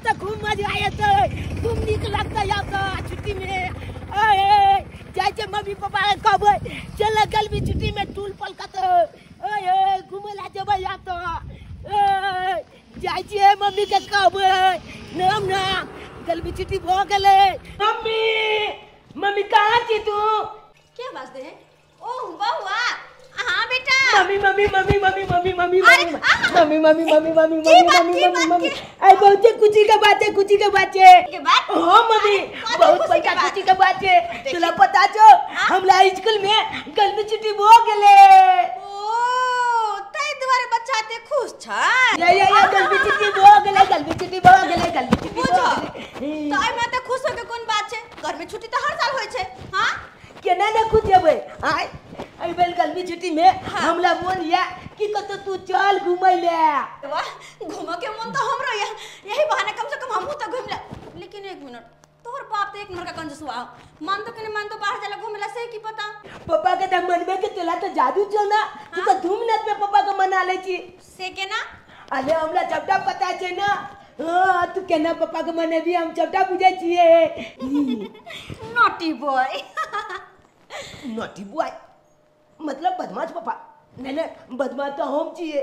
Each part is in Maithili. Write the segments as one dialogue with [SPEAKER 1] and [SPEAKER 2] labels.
[SPEAKER 1] त खूब मजा आयत, खूब नीक लगतै आब त छुट्टी में। ओए जाय छै मम्मी पापा के कहबै चल गर्मी छुट्टी में टूल पल कत, ओए घुमै ला जेबै आब त। जाय छियै मम्मी के कहबै नाम ना गर्मी छुट्टी भ गेलै। मम्मी मम्मी कहाँ छी तू?
[SPEAKER 2] के आवाज दे है? ओ बउआ। हां बेटा।
[SPEAKER 1] Mummy mummy mummy mummy mummy mummy mummy mummy mummy mummy mummy mummy mummy आई बहुत खुशी के बात है, खुशी के बात है। हां मम्मी बहुत बड़का खुशी के बात है। तोला पता छो हमरा स्कूल में गर्मी छुट्टी भ गेलै।
[SPEAKER 2] ओ तै दुआरे बच्चा ते खुश छै।
[SPEAKER 1] या या या गर्मी छुट्टी भ गेलै, गर्मी छुट्टी भ गेलै, गर्मी छुट्टी भ गेलै।
[SPEAKER 2] त एमे त खुश होके कोन बात छै? गर्मी छुट्टी त हर साल होय छै। हां
[SPEAKER 1] केना ने खुश हेबै? आय एहि बेर गर्मी छुट्टी में हमरा मोन या कि कतौ तू चल घुमै ले।
[SPEAKER 2] वाह घूमे के मन तो हमरो या, यही बहाने कम से कम हमहू तो घूम ले। लेकिन एक मिनट, तोहर बाप तो एक नंबर का कंजूसवा, मान तो कने मान तो बाहर जाला घूमे ला से की पता।
[SPEAKER 1] पापा के त मनबे के तोला तो जादू छौ ना, तू तो 2 मिनट में पापा के मना ले छी।
[SPEAKER 2] से केना?
[SPEAKER 1] अरे हमरा सबटा पता छै ना। हां तू केना पापा के मनेबी हम सबटा बुझै छियै।
[SPEAKER 2] Naughty boy.
[SPEAKER 1] नॉटी बॉय मतलब बदमाश पापा? नहीं नहीं बदमाश तो हम छियै,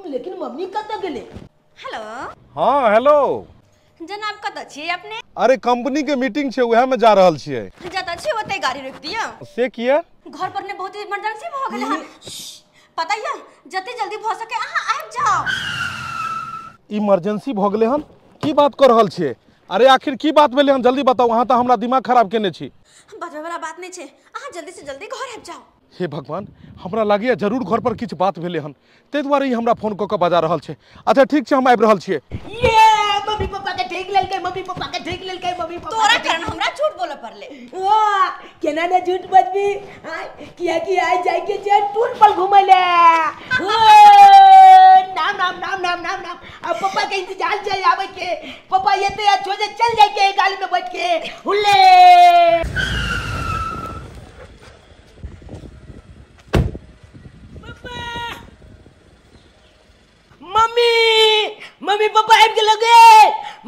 [SPEAKER 1] लेकिन मम्मी कतऽ गेलै?
[SPEAKER 2] हेलो।
[SPEAKER 3] हाँ हेलो
[SPEAKER 2] जनाब, कतऽ छियै अपने?
[SPEAKER 3] अरे कंपनी के मीटिंग छै, उहे में जा रहल छियै।
[SPEAKER 2] जतऽ छी ओतै गाड़ी रोकि दिअ।
[SPEAKER 3] से किया?
[SPEAKER 2] घर पर ने बहुत इमरजेंसी भ गेलै हन। पता य जते जल्दी भ सके अहाँ आबि जाओ।
[SPEAKER 3] इमरजेंसी भ गेलै हन? की बात कर रहल छियै? अरे आखिर की बात भेलै हन, जल्दी बताउ। अहाँ तऽ हमरा दिमाग खराब केने छी।
[SPEAKER 2] बजबै वाला बात नहि छै, अहाँ जल्दी से जल्दी घर आबि जाओ।
[SPEAKER 3] हे भगवान, हमरा लागैए जरूर घर पर किछु बात भेलै हन, ताहि दुआरे ई हमरा फोन कऽ कऽ बजा रहल छै। अच्छा ठीक छै, हम आबि रहल छियै।
[SPEAKER 1] ये मम्मी पापा के ठीक लेलकै, मम्मी पापा के ठीक लेलकै, मम्मी पापा।
[SPEAKER 2] तोरा कारण हमरा झूठ बोलऽ पड़लै।
[SPEAKER 1] वाह केना ने झूठ बजबी? किया कि आइ जाय के छै टूल पर घुमै ले। नाम नाम नाम नाम नाम नाम। अब पापा के इंतजार छै आबै के, पापा एते आ छोड़े चल जाय के गाड़ी में बैठ के हुल्ले। मम्मी मम्मी पापा आबि गेलो गे।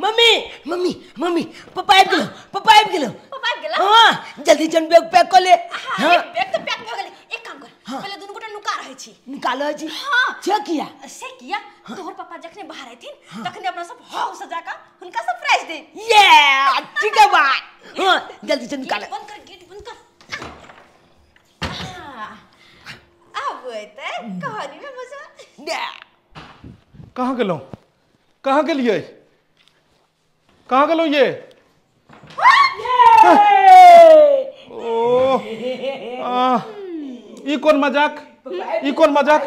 [SPEAKER 1] मम्मी मम्मी मम्मी पापा आबि गेलो, पापा आबि गेलो,
[SPEAKER 2] पापा आबि गेलो।
[SPEAKER 1] हां जल्दी जन बैग पैक क ले।
[SPEAKER 2] हां बैग त पैक भ गेलै। एक काम कर, पहिले दुनू गोटा नुका रहै छी।
[SPEAKER 1] नुका रहै छी?
[SPEAKER 2] हां।
[SPEAKER 1] से किया?
[SPEAKER 2] से किया तोहर पापा जखने बाहर ऐथिन तखने अपना सब हौ सजा क हुनका सरप्राइज दे।
[SPEAKER 1] ये ठीक है बात। हां जल्दी से निकाल।
[SPEAKER 2] बंद कर गेट, बंद कर। अब एतै कहानी में मजा।
[SPEAKER 3] कहाँ गेलहुँ? कहाँ गेलियै? कहाँ गेलहुँ ये? ओ ई कोन मजाक? ई कोन मजाक?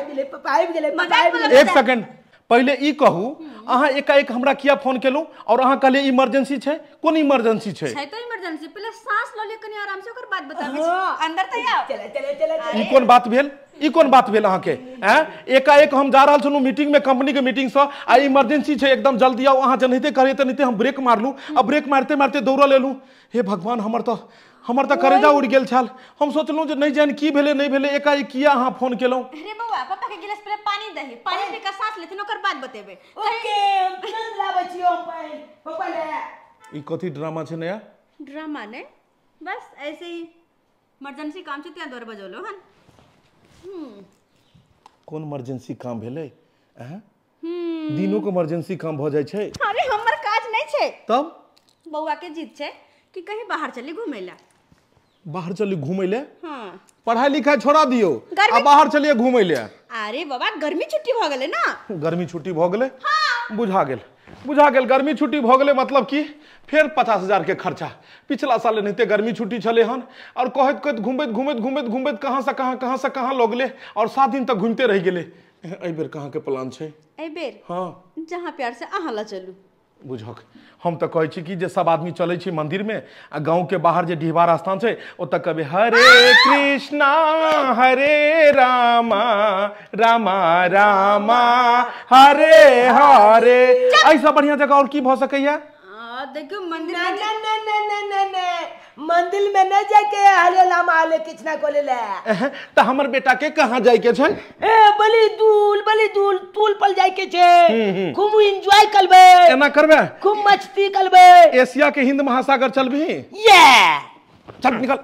[SPEAKER 3] एक सेकंड पहिले ई कहू, अहाँ एकाएक हमरा किया फोन केलहुँ और अहाँ कहलियै इमरजेंसी छै? कोन इमरजेंसी छै?
[SPEAKER 2] छै तो इमरजेंसी, पहिले सांस ल लिअ कनी आराम से, ओकर बाद बताबै छी। अंदर त आउ।
[SPEAKER 1] चले चले चले।
[SPEAKER 3] ई कोन बात भेल? ई कोन बात भेल अहाँके? हैं एकाएक हम जा रहल छलहुँ मीटिंग में, कंपनी के मीटिंग से, आ इमरजेंसी छै एकदम जल्दी आउ। अहाँ जेनाहिते कहलियै तेनाहिते हम ब्रेक मारलहुँ आ ब्रेक मारिते मारिते दौड़ल एलहुँ। हे भगवान, हमर तऽ करेजा उड़ि गेल छल। हम सोचलहुँ जे नहि जानि की भेलै नहि भेलै, एकाएक किया अहाँ फोन केलहुँ?
[SPEAKER 2] अरे बौआ, पापा के गिलास पहिले पानी दही, पानी पी के सांस लेथिन ओकर बाद बतेबै।
[SPEAKER 1] ओके हम तुरंत लाबै छियौ हम पानि पापा ले।
[SPEAKER 3] ई कथी ड्रामा छै नया?
[SPEAKER 2] ड्रामा ने, बस ऐसे ही इमरजेंसी काम छै तें दुआरे बजौलहुँ हन।
[SPEAKER 3] कोन इमरजेंसी काम भेलै? हैं दिनो के इमरजेंसी काम भऽ जाइ छै?
[SPEAKER 2] अरे हमर काज नहि छै।
[SPEAKER 3] तब
[SPEAKER 2] बौआ के जिद छै कि कहीं बाहर चली घूमै ला।
[SPEAKER 3] बाहर चली घूमै ले?
[SPEAKER 2] हाँ।
[SPEAKER 3] पढ़ाई लिखाई छोड़ा दियो आ बाहर चलिए घूमै ले।
[SPEAKER 2] अरे बाबा गर्मी छुट्टी भ गेलै ना।
[SPEAKER 3] गर्मी छुट्टी भ गेलै?
[SPEAKER 2] हाँ।
[SPEAKER 3] बुझा गेल, बुझा गेल। गर्मी छुट्टी भ गेलै मतलब कि फेर 50,000 के खर्चा। पिछला साल एनाहिते गर्मी छुट्टी छलै हन और कहैत कहैत घूमैत घूमैत घूमैत घूमैत कहाँ से कहाँ कहाँ से कहाँ लऽ गेलै और 7 दिन तक घूमते रहि गेलै। एहि बेर कहाँ के प्लान छै?
[SPEAKER 2] एहि बेर?
[SPEAKER 3] हाँ
[SPEAKER 2] जहाँ प्यार से अहाँ ला चलू।
[SPEAKER 3] बुझक हम तऽ कहै छी कि जे सब आदमी चलै छी मंदिर में आ गाँव के बाहर जे डिहबार स्थान छै ओतऽ कहबै हरे कृष्णा हरे रामा रामा रामा हरे हरे। एहिसँ बढ़िया जगह और की भऽ सकैया?
[SPEAKER 2] देखियो मंदिर
[SPEAKER 1] ना ना ना ना ना ना ना मंदिर में न जाके हले लामा हले किछ ना कोले ले।
[SPEAKER 3] त हमर बेटा के कहां जाय के छै?
[SPEAKER 1] ए बली दूल तूल पर जाय के छै, खूब एंजॉय करबे।
[SPEAKER 3] एना करबे,
[SPEAKER 1] खूब मस्ती करबे।
[SPEAKER 3] एशिया के हिंद महासागर चलबी?
[SPEAKER 1] ये
[SPEAKER 3] चल निकल,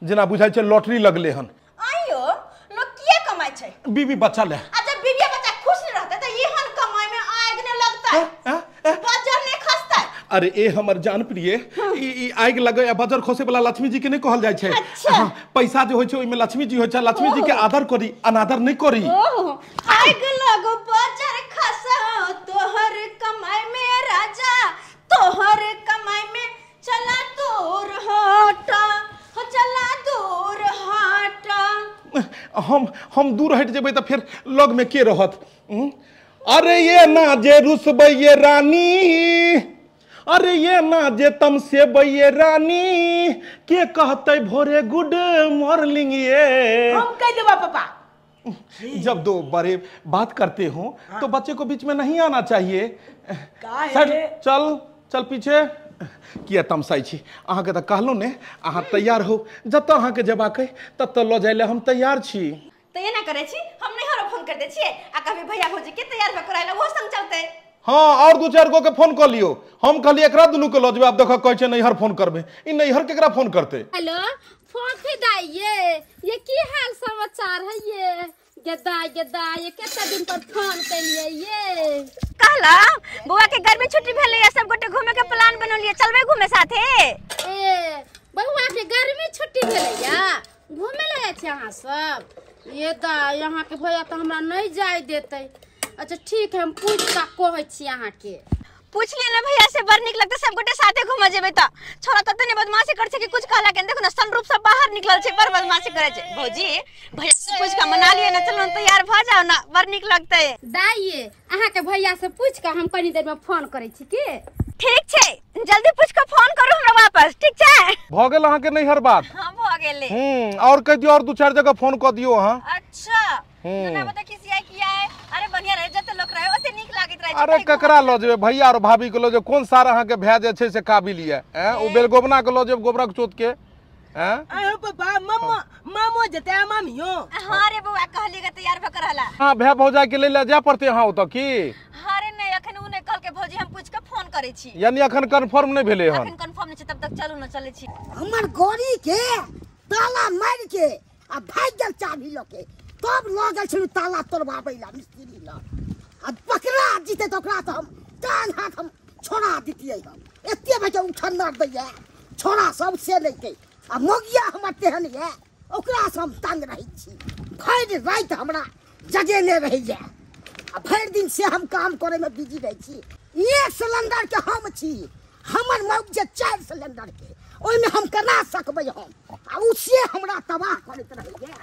[SPEAKER 3] जेना बुझाय छै लॉटरी लगले हन।
[SPEAKER 2] आइयो लोग किया कमाय छै?
[SPEAKER 3] बीबी बच्चा ले।
[SPEAKER 2] आ जब बीबी बच्चा खुश नहीं रहता त एहन कमाय में आग ने लगता, बजर नहीं खसता।
[SPEAKER 3] अरे ए हमर जान प्रिय, ई आग लगे आ बजर खसे वाला लक्ष्मी जी के नहीं कहल जाय छै।
[SPEAKER 2] अच्छा।
[SPEAKER 3] हाँ, पैसा जे होय छै ओइ में लक्ष्मी जी होय छै, लक्ष्मी जी के आदर करी अनादर नहीं करी।
[SPEAKER 2] ओहो आग लगो बजर खसा तोहर कमाय में राजा, तोहर कमाय में चला दूर हटा, हो चला दूर हटा।
[SPEAKER 3] हम दूर हट जेबै त फिर लग में के रहत? अरे ये ना जे रुसबै ये रानी, अरे ये ना जे तमसेबै ये रानी, के कहते भोरे गुड मॉर्निंग ये।
[SPEAKER 1] हम कह देबा पापा।
[SPEAKER 3] जब दो बड़े बात करते हो हाँ। तो बच्चे को बीच में नहीं आना चाहिए। चल चल पीछे। किया तमसाइ छी? अहाँके तऽ कहलहुँ ने अहाँ तैयार हो, जतऽ अहाँके जेबाक अइ ततऽ लऽ जाइ लए हम तैयार छी।
[SPEAKER 2] तऽ एना करै छी, हम नैहरो फोन कर दै छियै आ कभी भैया भौजी के तैयार भऽ कराय लए ओहो संग चलतै।
[SPEAKER 3] हाँ, और दू चारि गो के फोन कऽ लियौ। हम कहलियै एकरा दुनू के लऽ जेबै, आब देखऽ कहै छै नैहर फोन करबै। ई नैहर केकरा फोन करतै?
[SPEAKER 4] हेलो फोफी दाई, ये की हाल समाचार है? ये गदा गदा ये कितना दिन पर फोन केलिए ये?
[SPEAKER 2] कहला बउआ के गर्मी छुट्टी भेलै, सब गोटे घूमे के प्लान बनौलिए, चलबै घूमे साथे?
[SPEAKER 4] ए बउआ के गर्मी छुट्टी भेलै, घूमे ले जाइ छी अहाँ सब? ये दा यहाँ के भैया तो हमरा नहीं जाय देते। अच्छा ठीक है, हम पूछ के कहै छी अहाँ के।
[SPEAKER 2] पूछ लियै ना भैया से, बड़ नीक लगतै सब गोटे साथे घूमे जेबै त। छोरा तते ने बदमाशी करै छै कि कुछ कहला के देखो ना सनरूप सब बाहर निकलल छै, बड़ बदमाशी करै छै। भौजी भैया से पूछ के मना लियै ना, चलू तैयार भ जाओ ना, बड़ नीक लगतै।
[SPEAKER 4] दाई अहाँ के भैया से पूछ के हम कनी देर में फोन करै छी के?
[SPEAKER 2] ठीक छै, जल्दी पूछ के फोन करू हमरा वापस, ठीक छै?
[SPEAKER 3] भ गेल अहाँ के नैहर बात?
[SPEAKER 2] हां भ गेलै।
[SPEAKER 3] और कह दियौ, और दू चारि जगह फोन क दियौ अहाँ।
[SPEAKER 2] अच्छा ना बता किसिया किया है? अरे बढ़िया रहे, जते लोक रहे ओते नीक लागैत रहे।
[SPEAKER 3] अरे ककरा ल जेबै? भैया और भाभी के ल जेबै? कोन सार अहाँ के भै जे छै से काबिल ये? ओ बेलगोबना के ल जेब, गोबरक चोत के।
[SPEAKER 1] अरे पापा मम्मा मामो जते मामियो।
[SPEAKER 2] हां रे बउआ कहली के तैयार भ कर रहला।
[SPEAKER 3] हां भै भौजाई के ले ले जाय पड़ते अहाँ ओतऽ की?
[SPEAKER 2] हां रे नहीं, अखन उ नै कहल के भौजी, हम पूछ के फोन करै छी।
[SPEAKER 3] यानी अखन कंफर्म नै भेलै हन?
[SPEAKER 2] अखन कंफर्म नै छै, तब तक चलू न चलै छी।
[SPEAKER 5] हमर गोरी के ताला मार के आ भाग गेल चाबी ल के, तब लऽ गेल छलहुँ ताला तोड़बाबै ला मिस्त्री लग। आ पकड़ा जीते तऽ ओकरा तऽ हम टांग हाथ हम छोड़ा दितियै। हम एते बजे उठन्नर दैया छोड़ा सब से लैते। आ मोगिया हमर तेहन यऽ, ओकरासँ हम तंग रहै छी। भरि राति हमरा जगेने रहैया आ भरि दिन से हम काम करैमे बिजी रहै छी। एक सिलेंडर के हम छी, हमर मौग जे 4 सिलेंडर के, ओहिमे हम केना सकबै हम? आ ओ से हमरा तबाह करैत रहैया।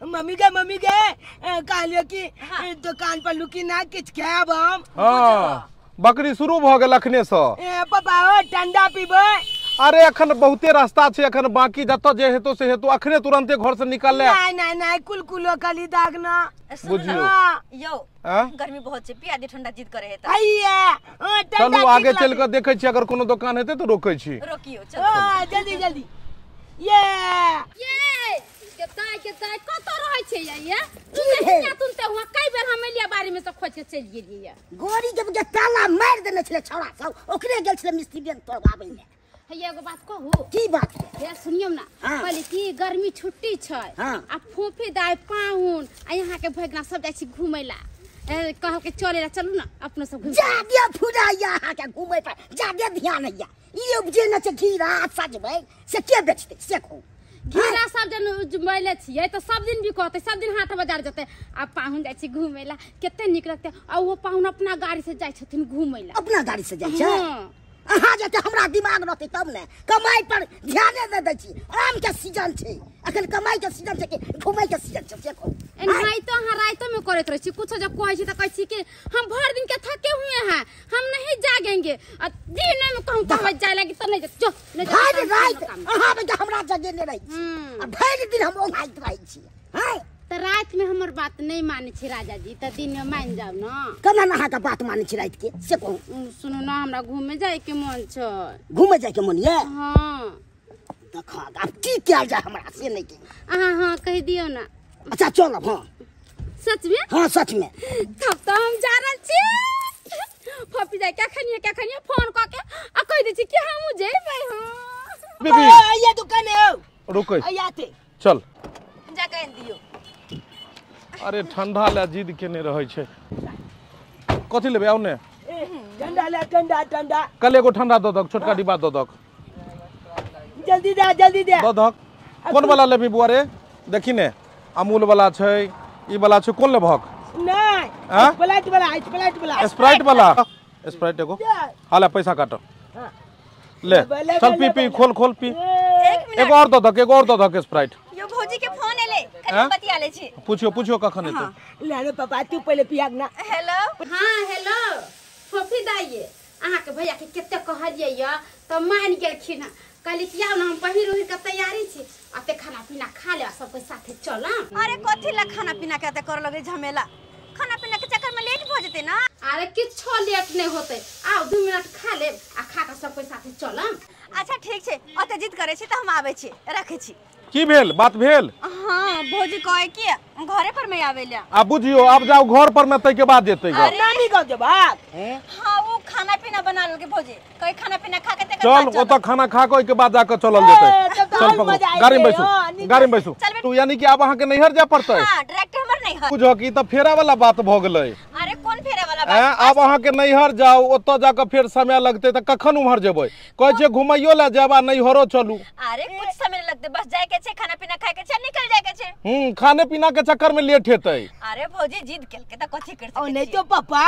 [SPEAKER 1] मम्मी के कहलियो कि दुकान पर लुकी ना किछ खायब हम।
[SPEAKER 3] हां बकरी शुरू भ गेल अखने से।
[SPEAKER 1] ए पापा ओ ठंडा पीबै?
[SPEAKER 3] अरे अखन बहुते रास्ता छै, अखन बाकी जतऽ जे हेतो से हेतो, अखने तुरंते घर से निकल ले।
[SPEAKER 1] नहीं नहीं नहीं कुलकुलो कली दाग ना
[SPEAKER 3] बुझियो।
[SPEAKER 2] यो गर्मी बहुत छै, पिया दे ठंडा जिद करे हे त।
[SPEAKER 1] हैया
[SPEAKER 3] चलू आगे चल के देखै छी, अगर कोनो दुकान हेतै त रोकै छी।
[SPEAKER 2] रोकियो चलू।
[SPEAKER 1] हां जल्दी जल्दी। ये
[SPEAKER 4] ये केता कत रहै छै ये? तू तुनते हुआ कई बेर हम एलिया बारी में से खोज के चलि गेलियै।
[SPEAKER 5] गोरी जब के ताला मार देने छले छौड़ा सब, ओकरे गेल छले मिस्त्री बेन तोड़बाबै ले।
[SPEAKER 4] हे एगो बात कहू?
[SPEAKER 5] की बात
[SPEAKER 4] है? सुनियौ ना। कहली कि गर्मी छुट्टी छै आ फूफी दाइ पाहुन आ यहाँ के भगना सब जाइ छी घुमै ला, कहल के चले ला, चलू ना अपनो सब घुमै।
[SPEAKER 5] जादे फुराइया अहाँ के घुमै पर जादे ध्यान हैया। ई उपजे न छै घीरा सजबै से के बेचतै से कहू?
[SPEAKER 4] घीरा सब जन उपजबैले छियै तऽ सब दिन बिकतै, सब दिन हाट बाजार जेतै। आ पाहुन जाइ छी घुमै ला, कते नीक लगतै। आ ओहो पाहुन अपना गाड़ी से जाइ छथिन घुमै ला।
[SPEAKER 5] अपना गाड़ी से जाइ छै? अहाँ जते हमरा दिमाग रहतै तब ने। कमाई पर ध्याने नहि दै छी। आम के सीजन छै अखन, कमाई के सीजन छै कि घुमै के सीजन छै से कहू?
[SPEAKER 4] एनाहितो अहाँ राइतो में करैत रहै छी। कुछो जब कहै छी तऽ कहै छी कि हम भर दिन के थके हुए हैं, हम नहीं जागेंगे। आ दिन में कहूँ कहबै जाय लागी तऽ नहीं जो नहीं।
[SPEAKER 5] भरि राति अहाँ बेटा हमरा जगेने रहै छी आ भरि दिन हम ओंघाइत रहै छी। हैं
[SPEAKER 4] त रात में हमर बात नहीं माने छी राजा जी त दिन में मान जाओ ना।
[SPEAKER 5] केना ना अहाँके बात माने छी रात के से कहू?
[SPEAKER 4] सुनू ना हमरा घूमे जाय के मन छै।
[SPEAKER 5] घूमे जाय के मन ये?
[SPEAKER 4] हां।
[SPEAKER 5] देख आब की कयल जाय हमरा से नहीं के।
[SPEAKER 4] अहाँ हां कह दियो ना।
[SPEAKER 5] अच्छा चलब। हां
[SPEAKER 4] सच में?
[SPEAKER 5] हां सच में।
[SPEAKER 4] तब तो हम जा रहल छी। फपी जाय क्या खनिया फोन क के आ कह दै छी कि हमहु जेबै। हां
[SPEAKER 3] बेबी
[SPEAKER 1] ये दुकान है
[SPEAKER 3] रुकै
[SPEAKER 1] आते
[SPEAKER 3] चल
[SPEAKER 2] जा कह दियो।
[SPEAKER 3] अरे ठंडा ला जिद केने रहै छै। कथि लेबै आउ ने?
[SPEAKER 1] ठंडा ला ठंडा ठंडा।
[SPEAKER 3] कल एगो ठंडा दऽ दक, छोटका डिब्बा दऽ दक।
[SPEAKER 1] जल्दी दे जल्दी दे।
[SPEAKER 3] दऽ दक। कोन वाला लेबी बुआ रे? देखी ने अमूल वाला छै, ई वाला छै, कोन लेबहक?
[SPEAKER 1] नहीं स्प्राइट वाला, स्प्राइट वाला।
[SPEAKER 3] स्प्राइट वाला, स्प्राइट एगो। हां ले पैसा काटो। ले चल पी पी खोल खोल पी। एगो और दऽ दक, एगो और दऽ दक स्प्राइट।
[SPEAKER 2] यो भौजी के फोन एले कनी बतिया ले छी।
[SPEAKER 3] पूछियो पूछियो कखन एतै।
[SPEAKER 1] ले रे पापा तू पहिले पियाक ना।
[SPEAKER 2] हेलो।
[SPEAKER 4] हां हेलो फोफी दाइये अहाँ के भैया के कते कहलियै य त मान गेलखिन। कहली कि आउ ना हम पहिर उहिर के तैयारी छी अते खाना पीना खा ले सब कोई साथे चलम।
[SPEAKER 2] अरे कथि ला खाना पीना के अते कर लगे झमेला, खाना पीना के चक्कर में लेट भ जेते ना।
[SPEAKER 4] अरे किछो लेट नहीं होते, आउ 2 मिनट खा लेब आ खा के सब कोई साथे चलम।
[SPEAKER 2] अच्छा ठीक छै, अते जिद करे छी त हम आबै छी, रखै छी।
[SPEAKER 3] की भेल बात भेल?
[SPEAKER 2] हां भौजी कहे कि घरे पर में आवे ले।
[SPEAKER 3] आ बुझियो अब जाओ घर पर में तई के बाद जेतै घर।
[SPEAKER 1] नानी गांव जेबा?
[SPEAKER 2] हां वो खाना पीना बना लगे भौजी, कहे खाना पीना खा के
[SPEAKER 3] चल ओत खाना खा के ओइ के बाद जाके चलल जेतै। चल पकड़ो गाड़ी में बैसू, गाड़ी में बैसू। तू यानी कि अब अहाँ के नैहर जाय पड़तै?
[SPEAKER 2] हां डायरेक्ट हमर नैहर।
[SPEAKER 3] बुझो कि त फेरा वाला बात भ गेलै।
[SPEAKER 2] अरे कोन फेरा वाला बात?
[SPEAKER 3] अब अहाँ के नैहर जाओ ओत जाके फेर समय लगतै त कखन उम्हर जेबै? कहै छै घुमैयो ले जाब आ नैहरो चलू।
[SPEAKER 2] अरे कुछ समय लगतै, बस जाय के छै, खाना पीना खाय के छै, निकल जाय के छै।
[SPEAKER 3] खाने पीना के चक्कर में लेट हेतै।
[SPEAKER 2] अरे भौजी जिद केलकै त कथि कर सकै
[SPEAKER 1] छी? नहीं तो पापा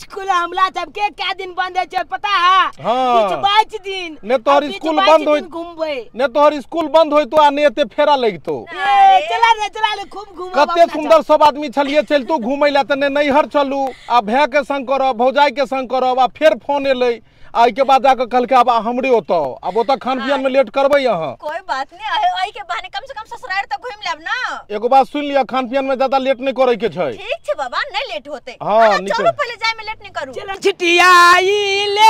[SPEAKER 1] स्कूल हमला सबके कै दिन बंद है छै पता है? हां 22 दिन।
[SPEAKER 3] ने तोहर स्कूल बंद होई
[SPEAKER 1] घुमबै,
[SPEAKER 3] ने तोहर स्कूल बंद होई तो आ ने एते फेरा लगतो।
[SPEAKER 1] ए चला रे चला रे खूब घुमब।
[SPEAKER 3] कते सुंदर सब आदमी छलिए चलतू घुमै ला त ने नैहर चलू आ भै के संग करब, भौजाई के संग करब आ फेर फोन एलै आ के बाद जाके कहलकै अब हमरे ओतौ, अब ओतौ खान पियन में लेट करबै अहाँ।
[SPEAKER 2] कोई बात नहीं, आई के बहाने कम से कम ससुराल तो घूम लेब ना।
[SPEAKER 3] एगो बात सुन लिया, खान पियन में ज्यादा लेट नहीं करे के छै।
[SPEAKER 2] ठीक छै बाबा, नहीं लेट होते।
[SPEAKER 3] हां
[SPEAKER 2] चलो पहले जाय में लेट नहीं करू।
[SPEAKER 1] चलो छुट्टिया आइले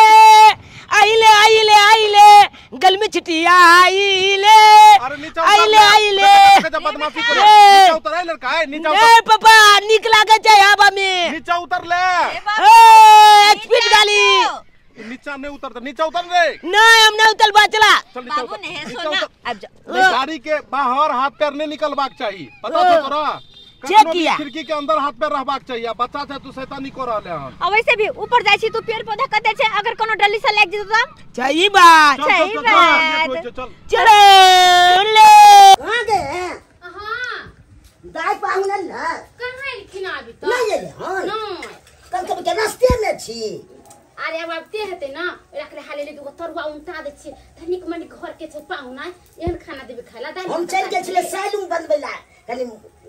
[SPEAKER 1] आइले आइले आइले गल में छुट्टिया आइले आइले आइले।
[SPEAKER 3] बदमाशी करे, नीचा उतर ए लड़का, ए नीचा उतर।
[SPEAKER 1] ए पापा निक लागे छै हवा में,
[SPEAKER 3] नीचा उतर ले।
[SPEAKER 1] ए स्पीड गाली।
[SPEAKER 3] नीचा नहीं उतरता, नीचा उतर रे।
[SPEAKER 1] नहीं हम नहीं उतरबा, चला
[SPEAKER 2] बाबू नहीं सोना अब जा।
[SPEAKER 3] गाड़ी के बाहर हाथ पैर नहीं निकलबाक चाहिए, पता छौ तोरा?
[SPEAKER 1] चेक किया
[SPEAKER 3] खिड़की के अंदर हाथ पैर रहबाक चाहिए। बच्चा छै तू शैतानी कर रहले हन।
[SPEAKER 2] अब वैसे भी ऊपर जाय छी तू पेड़ पौधा कते छै, अगर कोनो डली से लाग जेतौ त
[SPEAKER 1] सही बात,
[SPEAKER 2] सही बात।
[SPEAKER 1] चलो ले
[SPEAKER 5] कहां गए?
[SPEAKER 4] हां
[SPEAKER 5] दाई पाहुन ना
[SPEAKER 4] कहां एलखिन अभी त?
[SPEAKER 5] नहीं एले। हां
[SPEAKER 4] नहीं
[SPEAKER 5] कल कब के रास्ते में छी।
[SPEAKER 4] अरे अब आबते हेतै ना, रखले हाले ले दुगो तरुआ उनटा दै छियै त नीक मनी घर के छै पाहुना, एहन खाना देबै खाला। दालि
[SPEAKER 5] हम चल गेल छलै सैलून बनबै ला, कनी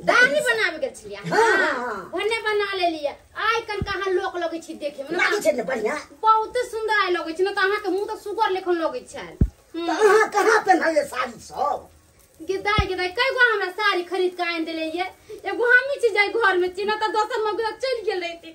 [SPEAKER 4] दालि बनाबे गेल छलियै।
[SPEAKER 5] हां
[SPEAKER 4] भने बना लेलियै। आइ कन कहां लोक लगै छै देखे में,
[SPEAKER 5] लागै छै ने बढ़िया,
[SPEAKER 4] बहुत सुंदर आइ लगै छै न त अहाँ के मुंह त सुगर लेखन लगै छै।
[SPEAKER 5] त अहाँ कहां पेन्हले साड़ी सब?
[SPEAKER 4] गिदाई गिदाई कई गो हमरा साड़ी खरीद के आनि देले ये, एगो हमही छी जाय घर में छी न त दोसर मगुआ चलि गेल रहितै।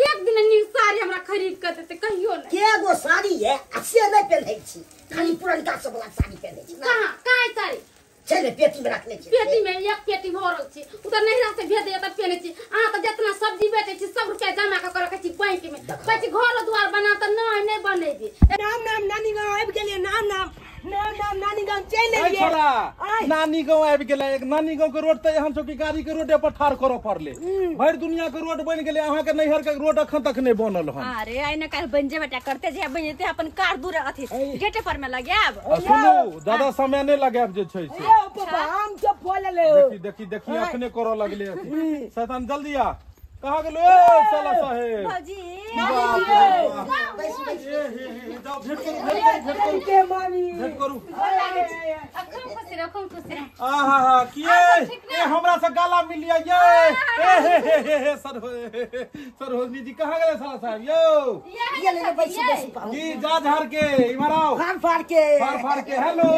[SPEAKER 4] एक दिन नीक साड़ी हमरा खरीद के देते कहियो नै।
[SPEAKER 5] के गो साड़ी ये आ से नै पेन्है छी, खाली पुरनका सब वाला साड़ी पेन्है छी।
[SPEAKER 4] कहां कहां साड़ी
[SPEAKER 5] छै ने? पेटी में रखने छी।
[SPEAKER 4] पेटी में एक पेटी भरल छी, उ त नैहरा से भेज देय त पेन्है छी। अहाँ त जितना सब्जी बेचै छी सब रुपया जमा क के रखै छी बैंक में, कहै छी घर द्वार बना त नै नै बनेबी।
[SPEAKER 1] नाम नाम नानी गांव आबि गेलियै, नाम नाम नाम नाम नानी गांव चलि एलियै।
[SPEAKER 3] छोरा नानी गांव आबि गेलै। एक नानी गांव के रोड त एहन छौ कि गाड़ी के रोडे पर ठाढ़ करऽ पड़लै। भरि दुनिया के रोड बनि गेलै, अहाँ के नैहर के रोड अखन तक नहि बनल हन।
[SPEAKER 2] अरे आइ न काल्हि बनि जेबे टा करते, जे बनि जेतै अपन कार दूर अथी गेटे पर में लगायब।
[SPEAKER 3] सुनू ज्यादा समय नहि लगायब जे छै से।
[SPEAKER 1] ए पापा हम तो बोल ले।
[SPEAKER 3] देखी देखी देखी अखने करऽ लगलै अथी। शैतान जल्दी आ, कहाँ गेलो ए साला साहेब?
[SPEAKER 2] भौजी
[SPEAKER 5] बैस बैस।
[SPEAKER 3] ए जाओ भेंट करू, भेंट करू,
[SPEAKER 1] के मामी
[SPEAKER 3] भेंट करू।
[SPEAKER 4] अखन खुश रह, खूब खुश रह।
[SPEAKER 3] आहा हा किए ए हमरा से गाला मिलिया ये। ए हे हे हे हे सर सरोजनी जी कहाँ गेले साला साहब यो?
[SPEAKER 5] ये ले बैस बैस पाहुन।
[SPEAKER 3] जी जा झाड़ के इमर आओ।
[SPEAKER 5] फाड़ फाड़ के,
[SPEAKER 3] फाड़ फाड़ के। Hello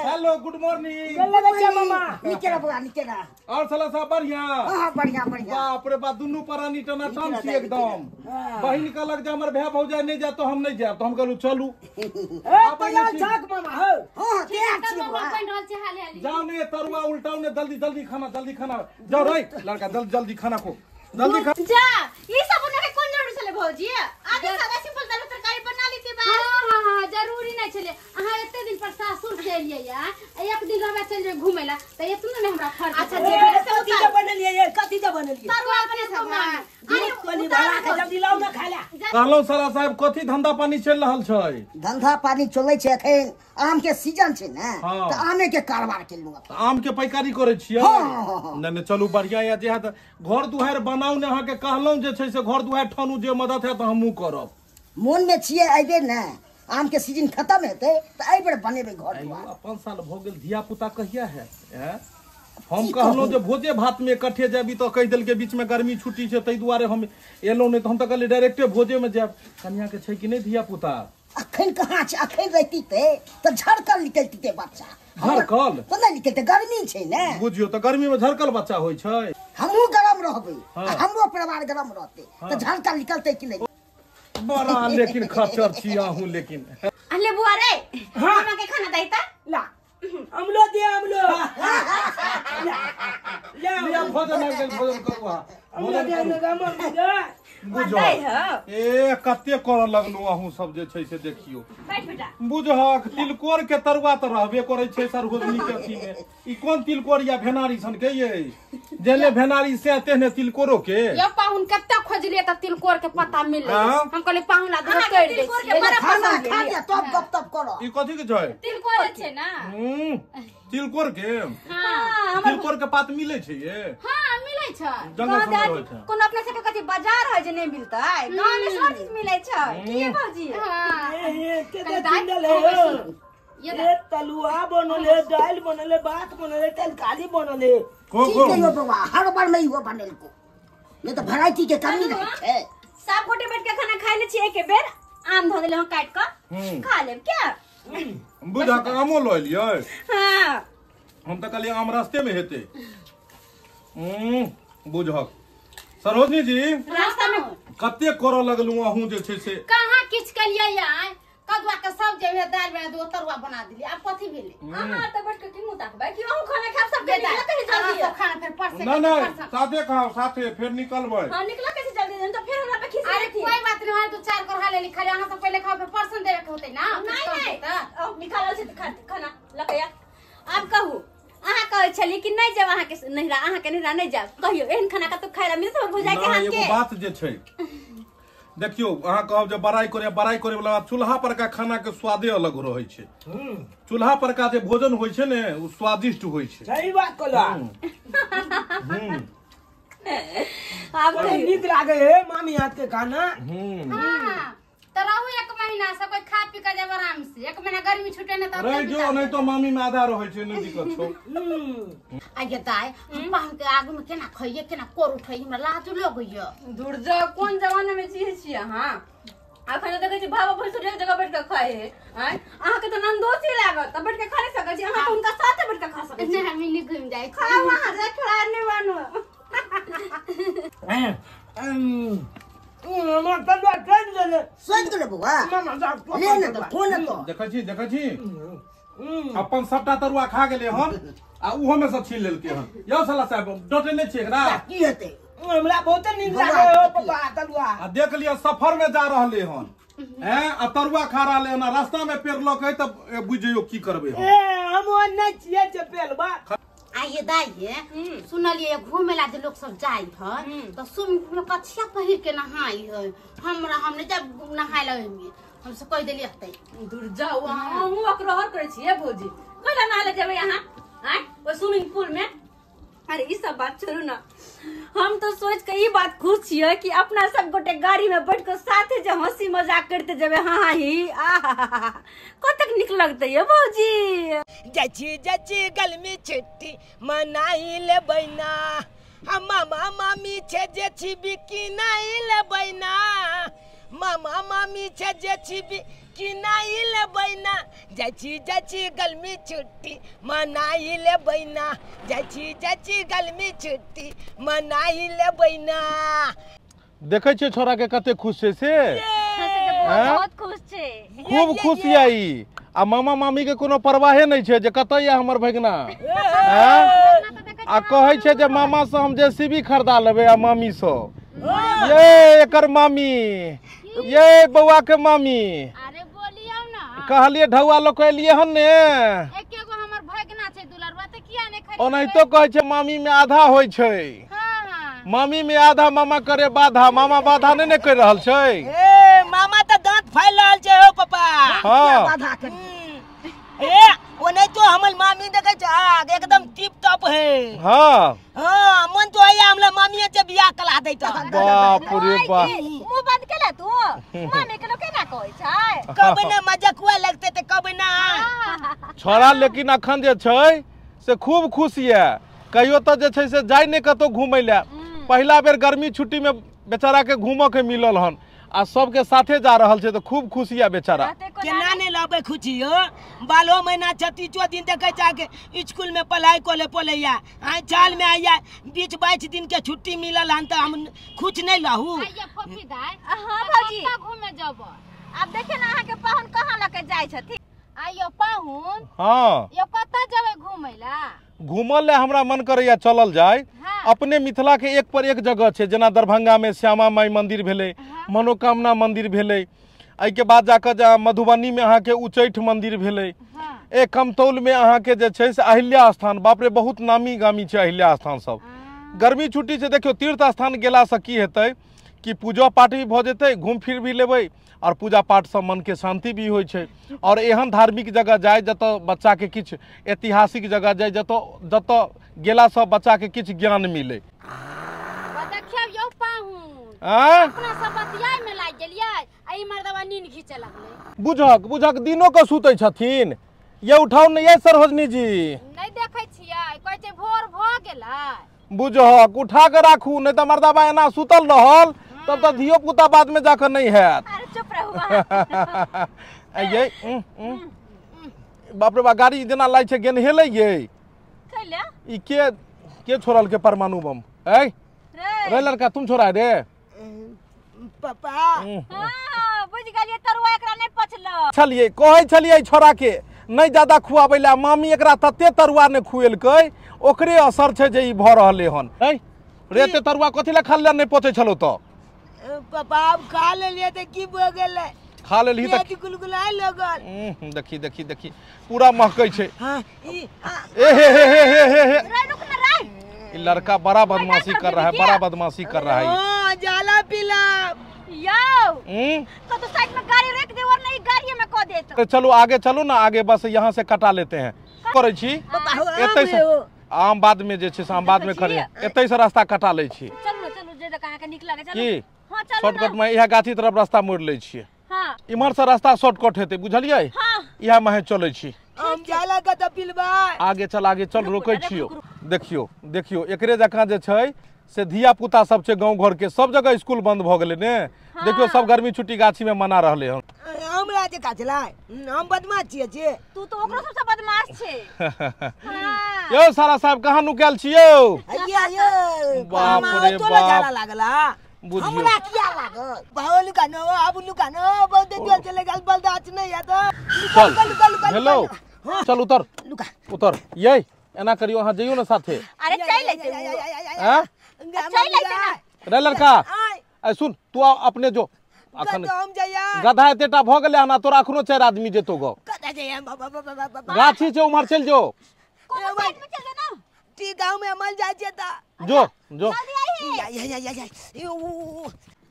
[SPEAKER 3] hello hello good morning.
[SPEAKER 1] गोर लगै छै मामा।
[SPEAKER 5] नीके रह बौआ, नीके रह।
[SPEAKER 3] और साला साहब बढ़िया?
[SPEAKER 5] हां बढ़िया बढ़िया।
[SPEAKER 3] बाप रे बाप, दुनू प्राणी टना टन छी एकदम। बहिन कहलक जे हमर भाय भौजाई नहीं जाए तो हम नहीं जाएब, तो हम कहलू चलू।
[SPEAKER 1] ए तैयार छक मामा? हो
[SPEAKER 5] हां तैयार छी बौआ।
[SPEAKER 3] जाओ ने तरुआ उल्टाओ ने, जल्दी जल्दी खाना, जल्दी खाना। जाओ रे लड़का, जल्दी जल्दी खाना खो, जल्दी खा।
[SPEAKER 2] जा ई सब बना के कोन जरूरी छले भौजी? आगे सादा सिंपल दाल तरकारी बना लेते बा।
[SPEAKER 4] हां हां हां, जरूरी नहीं छले। अहाँ एते दिन पर सासुर से एलियै या एक दिन रहबे चल जे घुमेला त एतनो ने हमरा फर्क।
[SPEAKER 2] अच्छा जे
[SPEAKER 1] कथी जे बनलियै ये, कथी जे बनलियै?
[SPEAKER 4] तरुआ बने तो मामी।
[SPEAKER 1] अरे कोली बना के जल्दी लाओ ना खाला।
[SPEAKER 3] कहलौ साला साहब कथी धंधा पानी चल रहल छै?
[SPEAKER 5] धंधा पानी चलै छै एखन, आम के सीजन छै ने, त आमे के कारोबार केलु।
[SPEAKER 3] आम के पैकारी करै छियै?
[SPEAKER 5] हां।
[SPEAKER 3] नै नै चलू बढ़िया या जे है घर दुहार बनाउ ने। अहाँ के कहलौ जे छै से घर दुहार ठानू, जे मदद है त हमहू करब।
[SPEAKER 5] मोन में छियै अइबे ने, आम के सीजन खत्म हेतै त एहि बेर बनेबै घर दुआर।
[SPEAKER 3] अपन साल भ गेल, धिया पुता कहिया है? हम कहलहुँ जे भोजे भात में इकट्ठे जाबी तो कहि देलकै बीच में गर्मी छुट्टी छै, ताहि दुआरे हम एलहुँ, नहीं तो हम तो कहलियै डायरेक्टे भोजे में जायब। कनिया के छै कि नहीं धिया पुता?
[SPEAKER 5] अखन कहाँ छै, अखन रहिती त झरकल निकलती बच्चा।
[SPEAKER 3] झरकल
[SPEAKER 5] त नहीं निकलते, गर्मी छै ने।
[SPEAKER 3] बुझियो त गर्मी में झरकल बच्चा होइ छै।
[SPEAKER 5] हमहूँ गरम रहबै, हमरो परिवार गरम रहतै त झरकल निकलतै कि नहीं?
[SPEAKER 3] बड़ा लेकिन खच्चर छी अहूँ लेकिन।
[SPEAKER 2] अले बुआ रे, मामा के खाना दैता
[SPEAKER 1] ला। अमलो दे, अमलो
[SPEAKER 3] ले ले, भोजन आबि गेल, भोजन करू अहाँ।
[SPEAKER 1] अमलो दे, अमलो दे।
[SPEAKER 3] बुझह ए कते करऽ लगलू अहूँ सब जे छै से देखियो।
[SPEAKER 2] बैठ बेटा।
[SPEAKER 3] बुझहक तिलकोर के तरुआ तऽ रहबे करै छै सरहोजनी के अथी में। ई कोन तिलकोर या भेनारी सन के ये? जेने भेनारी से तेहने तिलकोरो के।
[SPEAKER 4] ये पाहुन कते खोजलिए त तिलकोर के पता मिलले। हम कहलिए पाहुन ला दूध तोड़ दे
[SPEAKER 2] तिलकोर के बड़ा
[SPEAKER 5] खाना खा लिया तब गप तप करो।
[SPEAKER 3] ई कथी के छै?
[SPEAKER 4] तिलकोर छै ना।
[SPEAKER 3] तिलकोर के?
[SPEAKER 4] हां,
[SPEAKER 3] तिलकोर के पात मिलै छै ये?
[SPEAKER 4] हां मिलै छै।
[SPEAKER 3] जंगल सब में रहै छै।
[SPEAKER 2] कोनो अपना सबके कथी बाजार है जे नहीं मिलतै? गांव में सब चीज मिलै छै। की भौजी?
[SPEAKER 4] हां
[SPEAKER 1] ए के चिंदल है ये, तलुआ बनल है, दाल बनल है, भात बनल है, तरकारी बनल है।
[SPEAKER 3] को
[SPEAKER 5] की कहियो बौआ, हर बार में इहो बनेल को नहीं तो वैरायटी के कमी रहै छै।
[SPEAKER 2] सब गोटे बैठ के खाना खाइ ले छी, एक बेर आम धो देले हम काट के खा लेब क्या?
[SPEAKER 3] बुझा के आमो ल एलियै?
[SPEAKER 2] हां,
[SPEAKER 3] हम त कहलियै आम रास्ते में हेतै। बुझक सरोजनी जी
[SPEAKER 4] रास्ता में
[SPEAKER 3] कते करऽ लगलू अहूँ जे छै से?
[SPEAKER 4] कहाँ किछ कलियै आय, कदुआ के सब जे हे दाल बना दो, तरुआ बना दिली, आब कथी भेलै?
[SPEAKER 2] अहाँ त बैठ के की मुंह ताकबै कि अहूँ खाना खाब सब के निकल कैसे जल्दी?
[SPEAKER 4] सब खाना फिर परसे।
[SPEAKER 3] ना ना साथे खाओ, साथे फिर निकलबै।
[SPEAKER 2] हां निकल कैसे जल्दी नहीं तो फिर हमरा पे खीस।
[SPEAKER 4] अरे कोई बात नहीं, हम तो चार कर हाले खाली अहाँ सब पहले खाओ फिर परसन देवे के होतै ना।
[SPEAKER 2] नहीं नहीं अब निकालल छै त खाना लकैया। आब कहू अहाँ कहै छली कि नहीं जाब अहाँ के नहिरा, अहाँ के नहिरा नहीं जाब, कहियो एहन खाना कतौ खाइ ला मिलत हमर भौजाई के हाथ के?
[SPEAKER 3] एगो बात जे छै देखियो, अहाँ कहब जे बड़ाई करे, बड़ाई करे वाला बात, चूल्हा पर का खाना के स्वादे अलग रहै छै। चूल्हा पर का जे भोजन होइ छै ने ओ स्वादिष्ट होइ छै।
[SPEAKER 1] सही बात कहला।
[SPEAKER 2] आब
[SPEAKER 1] नीक लागे है मामी हाथ के खाना।
[SPEAKER 4] हां त रहू एक महीना सब कोई खा पी के जाब आराम से, एक महीना गर्मी छुटे ने तब
[SPEAKER 3] रह जो, नहीं तो मामी में आधा रहै छै, नहीं दिक्कत छौ।
[SPEAKER 4] आगे दाय हम पाहुन के आगू में केना खइए, केना कोर उठै, हमरा लाज लगैया।
[SPEAKER 2] दूर जाओ, कोन जमाना में जियै छी अहाँ? अखन देखै छी भावा भैंसुर एक जगह बैठ के खाइ है। आँय अहाँ के त ननदोसी लागत त बैठ के खा नहीं सकै छी, अहाँ त हुनका साथे बैठ के खा सकै छी।
[SPEAKER 4] नहीं हम नहीं घुम जाइ।
[SPEAKER 2] खाओ अहाँ जा, खड़ा नहीं बानू।
[SPEAKER 1] मामा तलुआ चढ़ गेलै।
[SPEAKER 5] सोचि गेलै बौआ,
[SPEAKER 1] मामा जा
[SPEAKER 5] ले ने त खो ने तो।
[SPEAKER 3] देखै छी देखै छी अपन सबटा तरुआ खा गेलै हन आ उहो में सब छीन लेलकै हन। यौ साला साहब डटे नहीं छियै एकरा?
[SPEAKER 5] की हेतै?
[SPEAKER 1] हमरा बहुत नीक लागे हो पप्पा तलुआ।
[SPEAKER 3] आ देख लिअ सफर में जा रहले हन हैं आ तरुआ खा रहले हन, रास्ता में पेड़ लऽ के तब बुझ जइयो की करबै हम।
[SPEAKER 1] ए हम नहि छियै जे पेलबा।
[SPEAKER 4] आइए दाइए सुनलिए घूमे ला जे लोग सब जाय है तो स्विमिंग पूल में कछिया पहिर के नहाय है। हमरा हम नहीं जब नहाय ला ओहिमे हम से कहि देलिए हतै।
[SPEAKER 2] दूर जाओ, हमहूँ अकरहर करै छियै भौजी, कैला नहाय ला जेबै अहाँ आँय ओहि स्विमिंग पूल में? अरे ई सब बात छोड़ू ना, हम तो सोच के ई बात खुश छियै कि अपना सब गोटे गाड़ी में बैठ के साथे जे हंसी मजाक करते जेबै। हाँ ही आहा कतेक नीक लगतै ये भौजी।
[SPEAKER 1] जची जची गर्मी छुट्टी मनाई लेबै ना, हम मामा मामी छे जे छी बिकी नाई लेबै ना, मामा मामी छे जे छी बिकी किनाई लेबै ना जाची गर्मी छुट्टी मनाई लेबै ना जाची गर्मी छुट्टी मनाई लेबै ना।
[SPEAKER 3] देखै छियै छोरा के कते खुश छै से,
[SPEAKER 2] बहुत खुश छै,
[SPEAKER 3] खूब खुश या ई। आ मामा मामी के कोनो परवाहे नहीं छै जे कतऽ या हमर भगना। आ कहै छै जे मामा से हम जेसीबी खरीदा लेबै आ मामी से ये एकर मामी ये बौआ के मामी।
[SPEAKER 4] अरे बोलियौ ना,
[SPEAKER 3] कहलिए ढौआ लोक एलिए हन ने,
[SPEAKER 4] एके गो हमर भगना छै दुलरवा त किया नै खरीदबै।
[SPEAKER 3] ओनाहितो कहै छै मामी में आधा होय छै।
[SPEAKER 4] हां
[SPEAKER 3] मामी में आधा मामा करे बाधा, मामा बाधा नै ने कर रहल छै।
[SPEAKER 1] ए मामा त दांत फैल रहल छै हो पापा।
[SPEAKER 3] हां
[SPEAKER 5] बाधा कर
[SPEAKER 1] ए ओने तो हमर मामी देखै छै एकदम टिप टॉप है।
[SPEAKER 3] हां
[SPEAKER 1] हां मन तो आया हमला मामी से बियाह कला दैत।
[SPEAKER 3] बाप रे बाप,
[SPEAKER 2] मुंह बंद केला तू, मामी के लोग केना कहै छै?
[SPEAKER 1] कब ना मजाकुआ लगते त कब ना
[SPEAKER 3] छोरा। लेकिन अखन जे छै से खूब खुश ये, कहियो त जे छै से जाय नै कतौ घुमै ले। पहिला बेर गर्मी छुट्टी में बेचारा के घूमऽ के मिलल हन आ सबके साथे जा रहल छै त खूब खुशी है बेचारा।
[SPEAKER 1] केना नहीं लबे खुशी हो, बालो महीना 36 दिन देखे जाके स्कूल में पढ़ाई कोले पड़ैया, आ साल में आया 20-22 दिन के छुट्टी मिलल हन त हम खुश नहीं लहू।
[SPEAKER 2] हां भौजी
[SPEAKER 4] घूमे जब
[SPEAKER 2] अब देखे ना अहाँ के पाहुन कहां लके जाय छथिन।
[SPEAKER 4] आइयो पाहुन,
[SPEAKER 3] हां
[SPEAKER 4] यो कतऽ जेबै घूमै ला?
[SPEAKER 3] घूमल ले हमरा मन करैया चलल जाय। अपने मिथिला के एक पर एक जगह छै, जेना दरभंगा में श्यामा माई मंदिर भेलै, मनोकामना मंदिर भेलै, एहिके बाद जाकऽ जे मधुबनी में अहाँके उच्चैठ मंदिर भेलै, ए कमतौल में अहाँके जे छै से अहिल्या स्थान, बाप रे बहुत नामी गामी छै अहिल्या स्थान सब। गर्मी छुट्टी छै, देखियौ तीर्थ स्थान गेलासँ की हेतै कि पूजा पाठ भी भऽ जेतै, घूम फिर भी लेबै और पूजा पाठ से मन के शांति भी होइ छै। और एहन धार्मिक जगह जाय जतऽ बच्चा के किछु ऐतिहासिक जगह जाय जतऽ जतऽ गेलासँ बच्चा के किछु ज्ञान मिले।
[SPEAKER 4] देखियौ यौ पाहुन, अपना सब बतियाय में लागि गेलियै आ ई मर्दवा नींद घीचे लगलै।
[SPEAKER 3] बुझक बुझक दिनो के सुतै छथिन। ये उठाउ ने ये सरोजनी जी,
[SPEAKER 4] नहि देखै छियै कहै छै भोर भऽ गेलै।
[SPEAKER 3] बुझक उठा के राखू, नहि तऽ मर्दवा एना सुतल रहल तब तऽ धियो पुता बाद में जाकर नहीं हैत।
[SPEAKER 2] अरे चुप रहू।
[SPEAKER 3] ये बाप रे बा, गाड़ी जेना लागै छै गेन हेलै ये। ई के के छोड़ल के परमाणु बम? ए रे लड़का तुम छोड़ा रे
[SPEAKER 1] पापा।
[SPEAKER 2] हां बुझ गेलियै, तरुआ एकरा नै पचलो
[SPEAKER 3] छलियै, कहै छलियै छोरा के नहीं ज्यादा खुआबै ला, मामी एकरा तते तरुआ ने खुएलकै, ओकरे असर छै जे ई भऽ रहलै हन। ए रे एते तरुआ कथी ला खाल नहीं पचै छलो त?
[SPEAKER 1] पापा अब खा लेलियै त की भऽ गेलै?
[SPEAKER 3] खा लेलही त
[SPEAKER 1] गुलगुलाय लगल।
[SPEAKER 3] देखी देखी देखी पूरा महकै छै।
[SPEAKER 1] हां ई
[SPEAKER 3] ए हे हे हे हे हे हे
[SPEAKER 2] रे रुक ना रे,
[SPEAKER 3] ई लड़का बड़ा बदमाशी कर रहा है, बड़ा बदमाशी कर रहा है।
[SPEAKER 1] हां जाला पिला
[SPEAKER 2] यो तो साइड में गाड़ी रोक दे और नहीं गाड़ी में को दे।
[SPEAKER 3] तो चलो आगे चलो ना, आगे बस यहाँ से कटा लेते हैं। करै छी एतै से आम बाद में जे छै से आम बाद में करिए, एतै से रास्ता कटा लै छी।
[SPEAKER 2] चलू चलू जे जगह अहाँ के नीक लागे चलू।
[SPEAKER 3] की
[SPEAKER 2] हां चलू
[SPEAKER 3] शॉर्टकट में इहा गाछी तरफ रास्ता मोड़ लै छियै।
[SPEAKER 2] हां
[SPEAKER 3] इम्हर से रास्ता शॉर्टकट हेतै, बुझलियै?
[SPEAKER 2] हां
[SPEAKER 3] इहा महे चलै छी।
[SPEAKER 1] हम जाला कत पिलबा,
[SPEAKER 3] आगे चल आगे चल, रोकै छियो। देखियो देखियो एकरे जकाँ जे छै से धिया पुता सब छै गाँव घर के, सब जगह स्कूल बंद भऽ गेलै ने। देखियो सब गर्मी छुट्टी गाछी में मना रहले हन।
[SPEAKER 1] हमरा जे काचलै हम बदमाश छियै जे,
[SPEAKER 2] तू तो ओकरो सबसे बदमाश छै। हां
[SPEAKER 3] यौ सारा साहब कहाँ नुकायल छियौ?
[SPEAKER 1] आइया यो
[SPEAKER 3] बाप रे
[SPEAKER 1] तोला
[SPEAKER 3] बाप,
[SPEAKER 1] जाला लागला।
[SPEAKER 3] बुझियो
[SPEAKER 1] हमरा किया लागल? बाहो लुकानो आबू लुकानो बहुत जोर चले गेल बलदाच नहीं है तो।
[SPEAKER 3] चल
[SPEAKER 1] लुका लुका
[SPEAKER 3] हेलो चल उतर
[SPEAKER 1] लुका
[SPEAKER 3] उतर। ये एना करियो अहाँ जइयो ना साथे।
[SPEAKER 2] अरे चल लेते
[SPEAKER 3] हां
[SPEAKER 2] चल लेते ना
[SPEAKER 3] रे लड़का। ए सुन तू अपने जो अखन
[SPEAKER 1] हम जइया
[SPEAKER 3] गधा एतेटा भ गेलै हन, तोरा अखनो 4 आदमी जेतो गो।
[SPEAKER 1] कत जइया बाबा बाबा?
[SPEAKER 3] गाछी छै उम्हर चल जो,
[SPEAKER 2] कोनो साइड में चल ना,
[SPEAKER 1] टी गांव में अमल जाय छै त
[SPEAKER 3] जो जो।
[SPEAKER 1] या या या या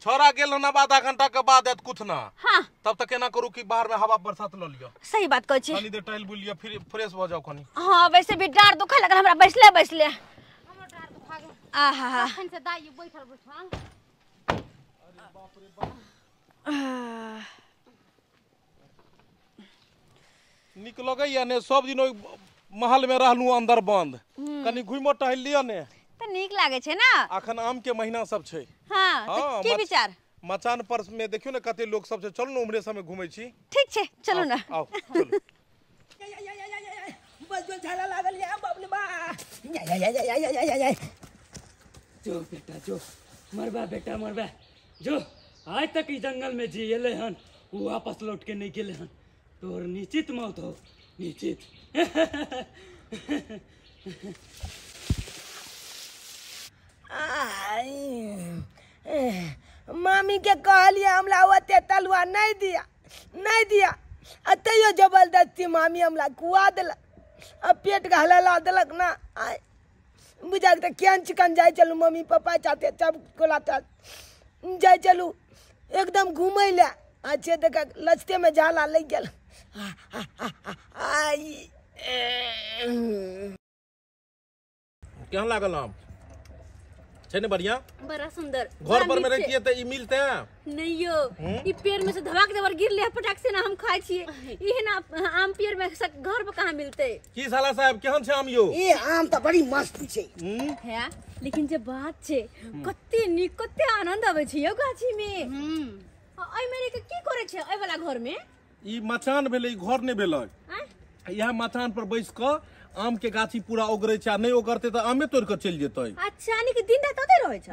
[SPEAKER 3] छोरा गेल ना आधा घंटा के बाद एत कुछ ना।
[SPEAKER 2] हां
[SPEAKER 3] तब तक एना करू कि बाहर में हवा बरसात ल लियो।
[SPEAKER 2] सही बात कहै छी,
[SPEAKER 3] कनी देर टहल बुल लियो फिर फ्रेश भ जाओ कनी।
[SPEAKER 2] हां वैसे भी डार दुखा लगल हमरा बैसले बैसले।
[SPEAKER 4] हमरो डार दुखा गेल।
[SPEAKER 2] आहा
[SPEAKER 4] अखन से दाई बैठल बैठल।
[SPEAKER 3] अरे बाप रे बाप, निक लगैया ने सब दिन ओहि महल में रहलू अंदर बंद, कनी घुमो टहल लियो ने
[SPEAKER 2] त नीक लागे छै ना।
[SPEAKER 3] अखन आम के महीना सब छै।
[SPEAKER 2] हां त की विचार?
[SPEAKER 3] मचान पर में देखियो ने कते लोग सब छै, चलू ने उम्हरे सब में घुमै छी।
[SPEAKER 2] ठीक छै चलू ना।
[SPEAKER 3] आओ चलू।
[SPEAKER 1] बस जो झाला लागल या बाप रे बा। या या या या या या
[SPEAKER 6] जो बेटा जो मरबा बेटा मरबा जो आज तक ई जंगल में जी एले हन वो वापस लौट के नहीं गेले हन, तोर निश्चित मौत हो निश्चित।
[SPEAKER 1] मामी के कहलिए हमरा ओते तलुआ नहीं दिया नहीं दिया, आ तैयो जबरदस्ती मामी हमरा खुआ देलक आ पेट घला देलक ना। बुझा तऽ केहन चिकन जाइ चलू मम्मी पापा चाहते सब कोला जाइ चलू एकदम घूमै लए, अच्छे देख लचते में जाला लग गेल।
[SPEAKER 3] केहन लागल आम? छै ने बढ़िया?
[SPEAKER 2] बड़ा सुंदर।
[SPEAKER 3] घर पर में रहतिए त ई मिलते
[SPEAKER 2] नहीं यो, ई पेड़ में से धमाक देवर गिर ले पटाक से ना हम खाय छिए, इहे ना आम पेड़ में से घर पर कहां मिलते।
[SPEAKER 3] की साला साहब केहन छै आम यो?
[SPEAKER 5] ई आम त बड़ी मस्त छै
[SPEAKER 2] है, लेकिन जे बात छै कते नीक कते आनंद आबै छै यो गाछी में। एहि में के की करे छै एहि वाला घर में?
[SPEAKER 3] ई मचान भेलै, ई घर नै भेलै। इहा मचान पर बैस क आम के गाछी पूरा ओगरे छै, नहीं ओगरते त आमे तोड़ के चलि जेतै।
[SPEAKER 2] अच्छा यानी कि दिन रात ओतै रहै छै।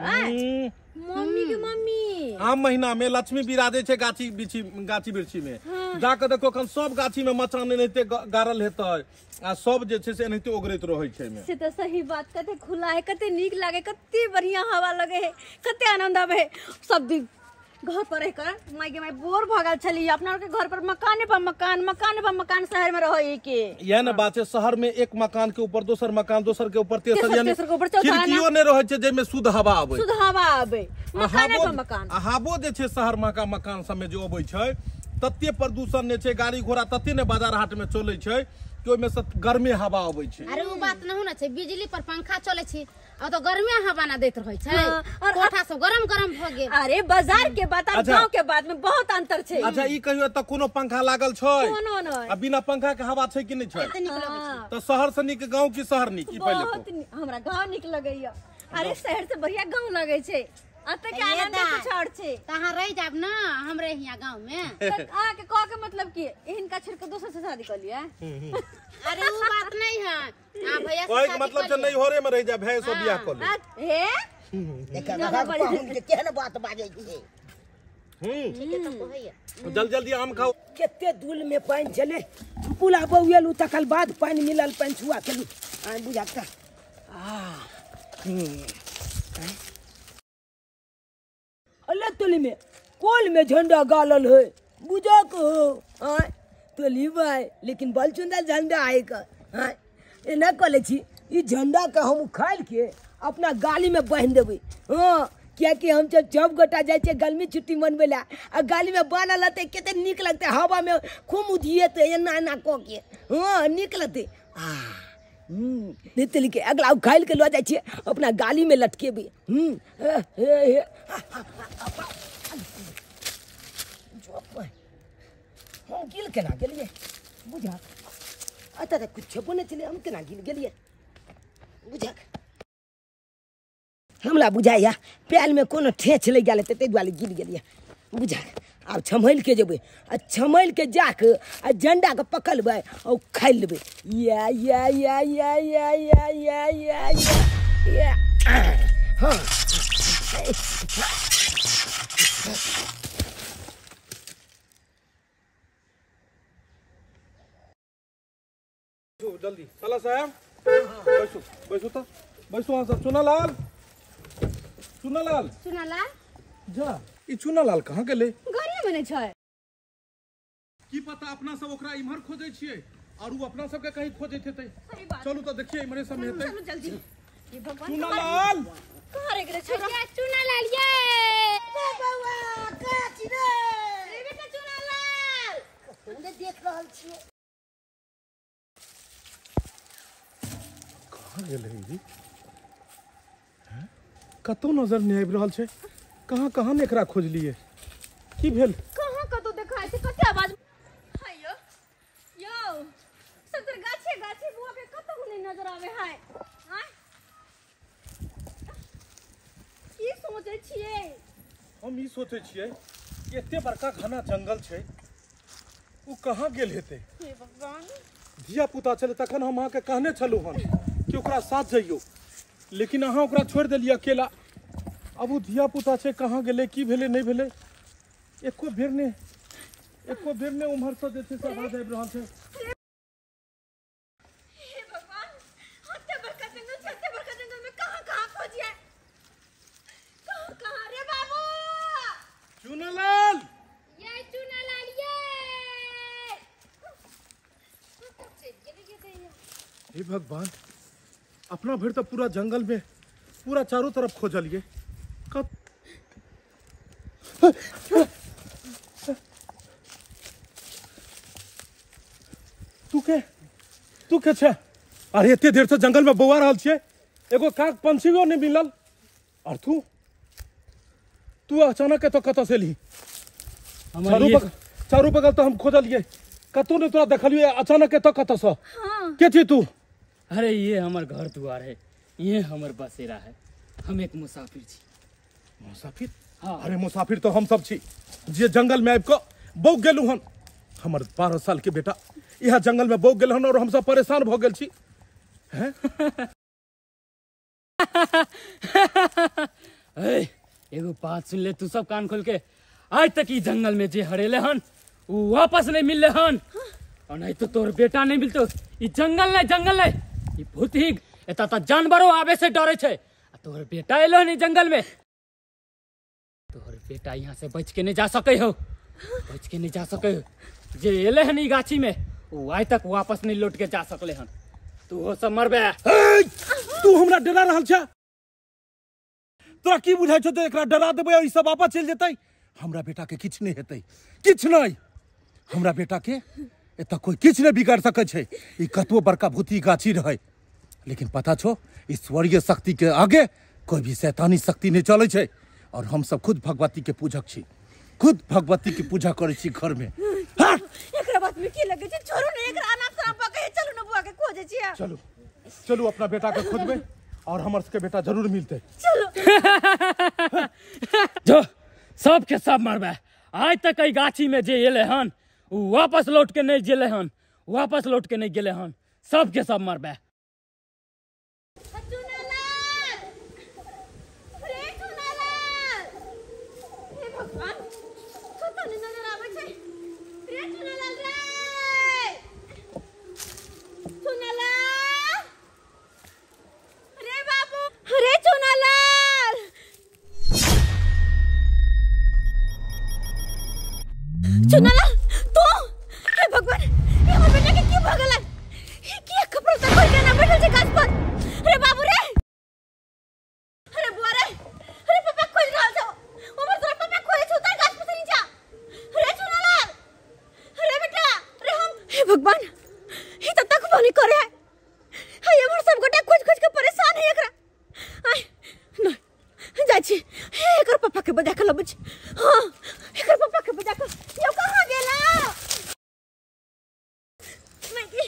[SPEAKER 2] मम्मी के मम्मी
[SPEAKER 3] आम महीना में लक्ष्मी बिराजै छै गाछी बिछी गाछी बिरछी में। जाके देखो कन सब गाछी में मचान एनाहिते गाड़ल हेतै आ सब जे छै से एनाहिते ओगरैत रहै छै में।
[SPEAKER 2] से त सही बात, कते खुला है कते नीक लागे कते बढ़िया हवा लगे है कते आनंद आवे है। सब दिन घर पर रह कर माय के my bore भ गेल छली, अपना के घर पर मकाने पर मकान मकान पर मकान शहर में रहै के।
[SPEAKER 3] इएह ने बात छै, शहर में एक मकान के ऊपर दोसर मकान दोसर के ऊपर तेसर, यानी खिड़कियो नै रहै छै जेमे शुद्ध हवा आबै,
[SPEAKER 2] शुद्ध हवा आबै, मकाने पर मकान।
[SPEAKER 3] आ हवो जे छै शहर में का मकान सब में जे अबै छै तते प्रदूषण नै छै, गाड़ी घोड़ा तते ने बाजार हाट में चलै छै कि ओहिमे से गर्मे हवा अबै छै।
[SPEAKER 4] अरे उ बात न होना छै, बिजली पर पंखा चलै छै आ तो गर्मे हवा ना देत रहै छै और कोठा सब गरम गरम भ गेल।
[SPEAKER 2] अरे बाजार के बात और गांव के बात में बहुत अंतर छै।
[SPEAKER 3] अच्छा ई कहियो त कोनो पंखा लागल छै?
[SPEAKER 2] कोनो नै।
[SPEAKER 3] आ बिना पंखा के हवा छै कि नै छै?
[SPEAKER 4] कते नीक लगै छै।
[SPEAKER 3] त शहर से नीक गांव की शहर नीक? ई पहिले
[SPEAKER 2] बहुत हमरा गांव नीक लगैया। अरे शहर से बढ़िया गांव लगै छै, अत के आनंद कुछ और छै।
[SPEAKER 4] त अहाँ रह जाब ना हमरे हिया गांव में।
[SPEAKER 2] त अहाँ के कह के मतलब की हिनका छोड़ के दोसर से शादी कर लिया?
[SPEAKER 4] अरे वो बात नहीं है, आ भैया से
[SPEAKER 3] कोई मतलब छै नहीं होरे में रह जा भैया से बियाह कर ले।
[SPEAKER 2] हे
[SPEAKER 5] देखा पाहुन के केहन बात बाजै छै।
[SPEAKER 4] ठीक है त कहैया
[SPEAKER 3] जल्दी जल्दी आम खाओ।
[SPEAKER 1] कते दूल में पानि छले पुला बौएलू तकर बाद पानि मिलल, पानि छुआ केलू आ बुझाता। आ अल्लाह तोली में कोल में झंडा गालल है बुझा को हो तोली भाई, लेकिन बल चुंदा झंडा आए का एना कहले छी ई झंडा के हम उखाड़ के अपना गाली में बांध देबै। हाँ कियाकि हम जब गोटा जाइ छियै गर्मी छुट्टी मनबै ला आ गाली में बान्हल रहतै कते नीक लगतै, हवा में खूब उधियेतै एना एना कऽ के, हाँ नीक लगतै। आ नहीं के अगला उखाड़ के लऽ जाइ छियै अपना गाली में लटकेबै। हम गिल केना गेलियै बुझा, अतऽ तऽ कुछ छेबो नहि छलै, हम केना गिल गेलियै बुझा। हमरा बुझाइया पैल में कोनो ठेच लागि गेल हेतै ताहि दुआरे गिर गेलियै बुझा। आब छमहलि के जेबै आ छमहलि के जाके आ झंडा के पकड़बै आ उखाड़ि लेबै। या या या या या या या या या हाँ
[SPEAKER 3] जल्दी साला साहब बैसू बैसू तो बैसू। हाँ सब चुनालाल चुनालाल
[SPEAKER 4] चुनालाल
[SPEAKER 3] जा, ई चुनालाल कहाँ गेलै?
[SPEAKER 2] घरे में नै छै।
[SPEAKER 3] की पता अपना सब ओकरा इम्हर खोजै छियै और उ अपना सबके कहीं खोजैत हेतै। चलू त देखिए इम्हरे सब में हेतै।
[SPEAKER 2] चलू जल्दी। हे भगवान
[SPEAKER 3] चुनालाल
[SPEAKER 2] कहाँ रह गेलै छोरा?
[SPEAKER 4] चुनालाल ये
[SPEAKER 5] बौआ काची रे
[SPEAKER 4] रे बेटा चुनालाल
[SPEAKER 5] कतौ ने देख रहल छियै।
[SPEAKER 3] कहाँ गेलै ई? कतौ नजर नहीं आबि रहल छै, कहाँ कहाँ ने एकरा खोजलियै। की भेल?
[SPEAKER 2] कहाँ कतौ देखाइ छै, कते आवाज। हाय यो यो सब गाछे गाछे बुआ के कतौ नहीं नजर आवे है। आय की सोचै छियै?
[SPEAKER 3] हम ई सोचै छियै कि एते बड़का घना जंगल छै, ओ कहाँ गेल हेतै?
[SPEAKER 4] हे भगवान।
[SPEAKER 3] धिया पुता छलै तखन हम अहाँके कहने छलहुँ हन कि ओकरा साथ जइयौ, लेकिन अहाँ ओकरा छोड़ि देलियै अकेला। अब ओ धिया पुता छै, कहाँ गेलै, की भेलै नहि भेलै, एको बेर नहि उम्हरसँ जे छै से आवाज आबि रहल छै।
[SPEAKER 2] हे भगवान, एते बड़का जंगल छै, एते बड़का जंगल में कहाँ कहाँ खोजिए, कहाँ कहाँ। रे बाबू
[SPEAKER 3] चुनलाल,
[SPEAKER 4] ये चुनालाल ये।
[SPEAKER 3] हे भगवान, अपना भरि तऽ पूरा जंगल में पूरा चारों तरफ खोजलिए, कब तू के छे? अरे एते देर से जंगल में बौआ रहल छियै, एगो काग पंछियो नहीं मिलल, और तू तू अचानक एतऽ कतऽ से एलही? चारू बगल तऽ हम खोजलिए, कतौ नहीं तोरा देखलिए, अचानक एतऽ कतऽ से? के छी तू?
[SPEAKER 6] अरे ये हमर घर दुआर है, ये हमर बसेरा है, हम एक मुसाफिर छी।
[SPEAKER 3] मुसाफिर?
[SPEAKER 6] हाँ।
[SPEAKER 3] अरे मुसाफिर तो हम सब छी जे जंगल में आबि कऽ बौक गेलहुँ हन। हमर 12 साल के बेटा यहाँ जंगल में बौक गेल हन और हम सब परेशान भऽ गेल छी। हैं?
[SPEAKER 6] एगो बात सुन ले तू सब कान खोल के, आज तक ई जंगल में जे हरेले हन उ वापस नहीं मिलले हन, और नहीं तो तोर बेटा नहीं मिलतो। ई जंगल नहीं, जंगल नहीं, ई भूत ही एता त जानवरों आवे से डरे छै, आ तोहर बेटा एलो हन ई जंगल में, तोहर बेटा यहाँ से बच के नहीं जा सके हो, बच के नहीं जा सके हो। जे एले हन ई गाछी में उ आज तक वापस नहीं लौट के जा सकले हन। तू हो सब मरबे।
[SPEAKER 3] तू हमरा डरा रहल छे? तोरा की बुझाइ छौ एकरा डरा देबै और ई सब वापस चलि जेतै? हमरा बेटा के किछु नहीं हेतै, किछु नहीं। हमरा बेटा के एतऽ कोई किछु नहीं बिगाड़ सकै छै। ई कतबो बड़का भूती गाछी रहै, लेकिन पता छौ ईश्वरीय शक्ति के आगे कोई भी शैतानी शक्ति नहीं चलै छै। और हम सब खुद भगवती के पूजक छी, खुद भगवती के पूजा करै छी घर में। हाँ?
[SPEAKER 2] एकरा बात में की लगे छै? छोड़ू ने एकरा अनाप शनाप बकै, चलू ने बुआ के खोजे छी।
[SPEAKER 3] चलू चलू अपना बेटा के खोजबै और हमर सबके बेटा जरूर मिलतै।
[SPEAKER 2] चलो।
[SPEAKER 6] जो सब के सब मरबे। आज तक ई गाछी में जे एले हन उ वापस लौट के नहीं गेले हन, वापस लौट के नहीं गेले हन, सब के सब मरबे।
[SPEAKER 2] चुनालाल, रे चुनालाल, हे भगवान, कतौ नहि नजर आबै छै। रे चुनालाल, रे चुनालाल, रे बाबू, रे चुनालाल। चुनालाल तू, हे भगवान, ये हमर बेटा के की भऽ गेलै? ई किया कपड़ा तक खोल के ना बैठल छै गाछ पर? अरे बाबू रे, अरे बुआ रे, अरे पापा खोज रहल छौ, उमर तोरा पापा खोजे छौ उतर गाछ पर से नीचा। अरे चुनालाल, अरे बेटा, अरे हम, हे भगवान, ई त तकबो नहीं करे है। हे हमर सब गोटा खोज खोज के परेशान है एकरा। आय नहीं जाइ छी, हे एकर पापा के बजा के लबै छी। हां एकर पापा के बजा के, यौ कहाँ गेला? मैगी,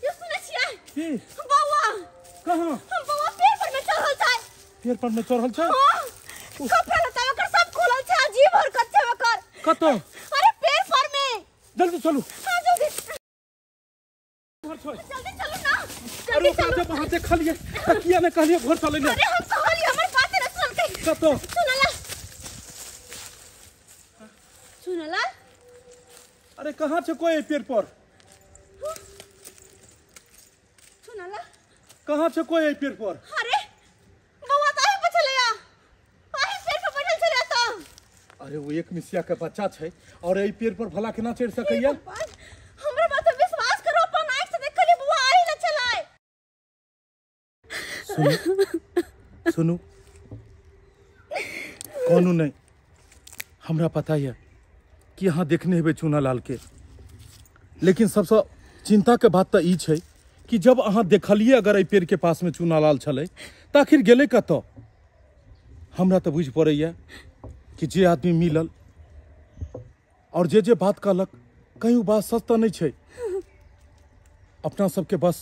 [SPEAKER 2] यौ सुनै छियै?
[SPEAKER 3] की?
[SPEAKER 2] बौआ
[SPEAKER 3] कहाँ?
[SPEAKER 2] बौआ पेड़ पर में चढ़ल छै।
[SPEAKER 3] पेड़ पर में चढ़ल छै?
[SPEAKER 2] हां, कपड़ा लत्ता ओकर सब खुलल छै, अजीब हरकत छै ओकर।
[SPEAKER 3] कतऽ?
[SPEAKER 2] अरे पेड़ पर में।
[SPEAKER 3] जल्दी चलू।
[SPEAKER 2] हां जल्दी, जल्दी चलू ना,
[SPEAKER 3] अरे
[SPEAKER 2] जल्दी
[SPEAKER 3] ओकरा
[SPEAKER 2] चलू।
[SPEAKER 3] जब अहाँ देखलियै तऽ किया नहि कहलियै घर चलै ले?
[SPEAKER 2] अरे हम कहलियै, हमर बात नहि सुनलकै।
[SPEAKER 3] कतऽ?
[SPEAKER 2] सुनला, सुनला,
[SPEAKER 3] अरे कहाँ छै कोई एहि पेड़ पर?
[SPEAKER 2] सुनला,
[SPEAKER 3] कहाँ छै कोई एहि पेड़ पर?
[SPEAKER 2] अरे बौआ तऽ अही पर छलैया, अही पेड़ पर बैठल छलैया तऽ।
[SPEAKER 3] अरे वो एक मिसिया के बच्चा छै और एहि पेड़ पर भला केना चढ़ि सकैया?
[SPEAKER 2] हमरा बात पर विश्वास करो, अपन आँख से देखलियै बौआ आही लए छलै।
[SPEAKER 3] सुनू सुनू, कोनो नहीं, हमरा पता यऽ कि अहाँ देखने हेबै चुनालाल के, लेकिन सबसँ चिंता के बात तऽ ई छै कि जब अहाँ देखलियै अगर एहि पेड़ के पास में चुनालाल छलै तऽ आखिर गेलै कतऽ? हमरा तऽ बुझि पड़ैया कि जे आदमी मिलल और जे जे बात कहलक कहीं ओ बात सच तऽ नहीं छै। अपना सबके बस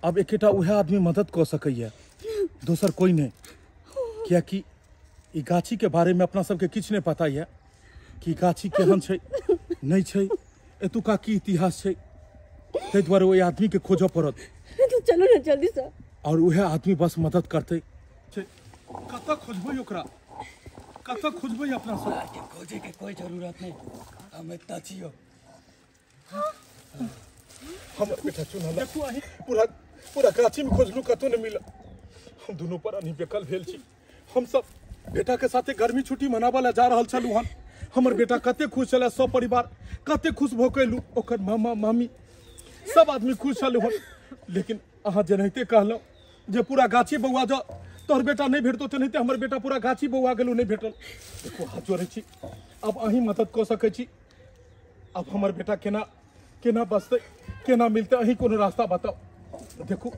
[SPEAKER 3] अब एकेटा उएह आदमी मदद कऽ सकैया, दोसर कोई नहीं। कियाकि ई गाछी के बारे में अपना सबके किछु नहि पता यऽ कि गाछी केहन छै नहि छै, एतुका की इतिहास छै। ताहि दुआरे ओहि आदमी के खोजऽ पड़त।
[SPEAKER 2] तो चलू ना जल्दी से।
[SPEAKER 3] और उहे आदमी बस मदद करतै। कतऽ खोजबै ओकरा, कतऽ खोजबै अपना सब?
[SPEAKER 6] के खोजे के कोई जरूरत नहीं, हम एतऽ छियो।
[SPEAKER 3] हमर बेटा चुनल देखू, अहीं पूरा पूरा गाछी में खोजलू, कतौ नहीं मिलल। हम दुनू प्राणी बेकल भेल छी। हम सब बेटा के साथे गर्मी छुट्टी मनाबऽ ला जा रहल छलहुँ हन। हमर बेटा कते खुश छलै, सब परिवार कते खुश भऽ के एलहुँ, ओकर मामा मामी सब आदमी खुश छलहुँ हन। लेकिन अहाँ जेनाहिते कहलहुँ जे पूरा गाछी बौआ जाओ तोहर बेटा नहीं भेटतो, तेनाहिते हमर बेटा पूरा गाछी बौआ गेलहुँ, नहीं भेटल। देखो हाथ जोड़ै छी, अब अहीं मदद कऽ सकै छी। अब हमर बेटा केना केना बचतै, केना मिलतै, अहीं कोनो रास्ता बताउ। देखू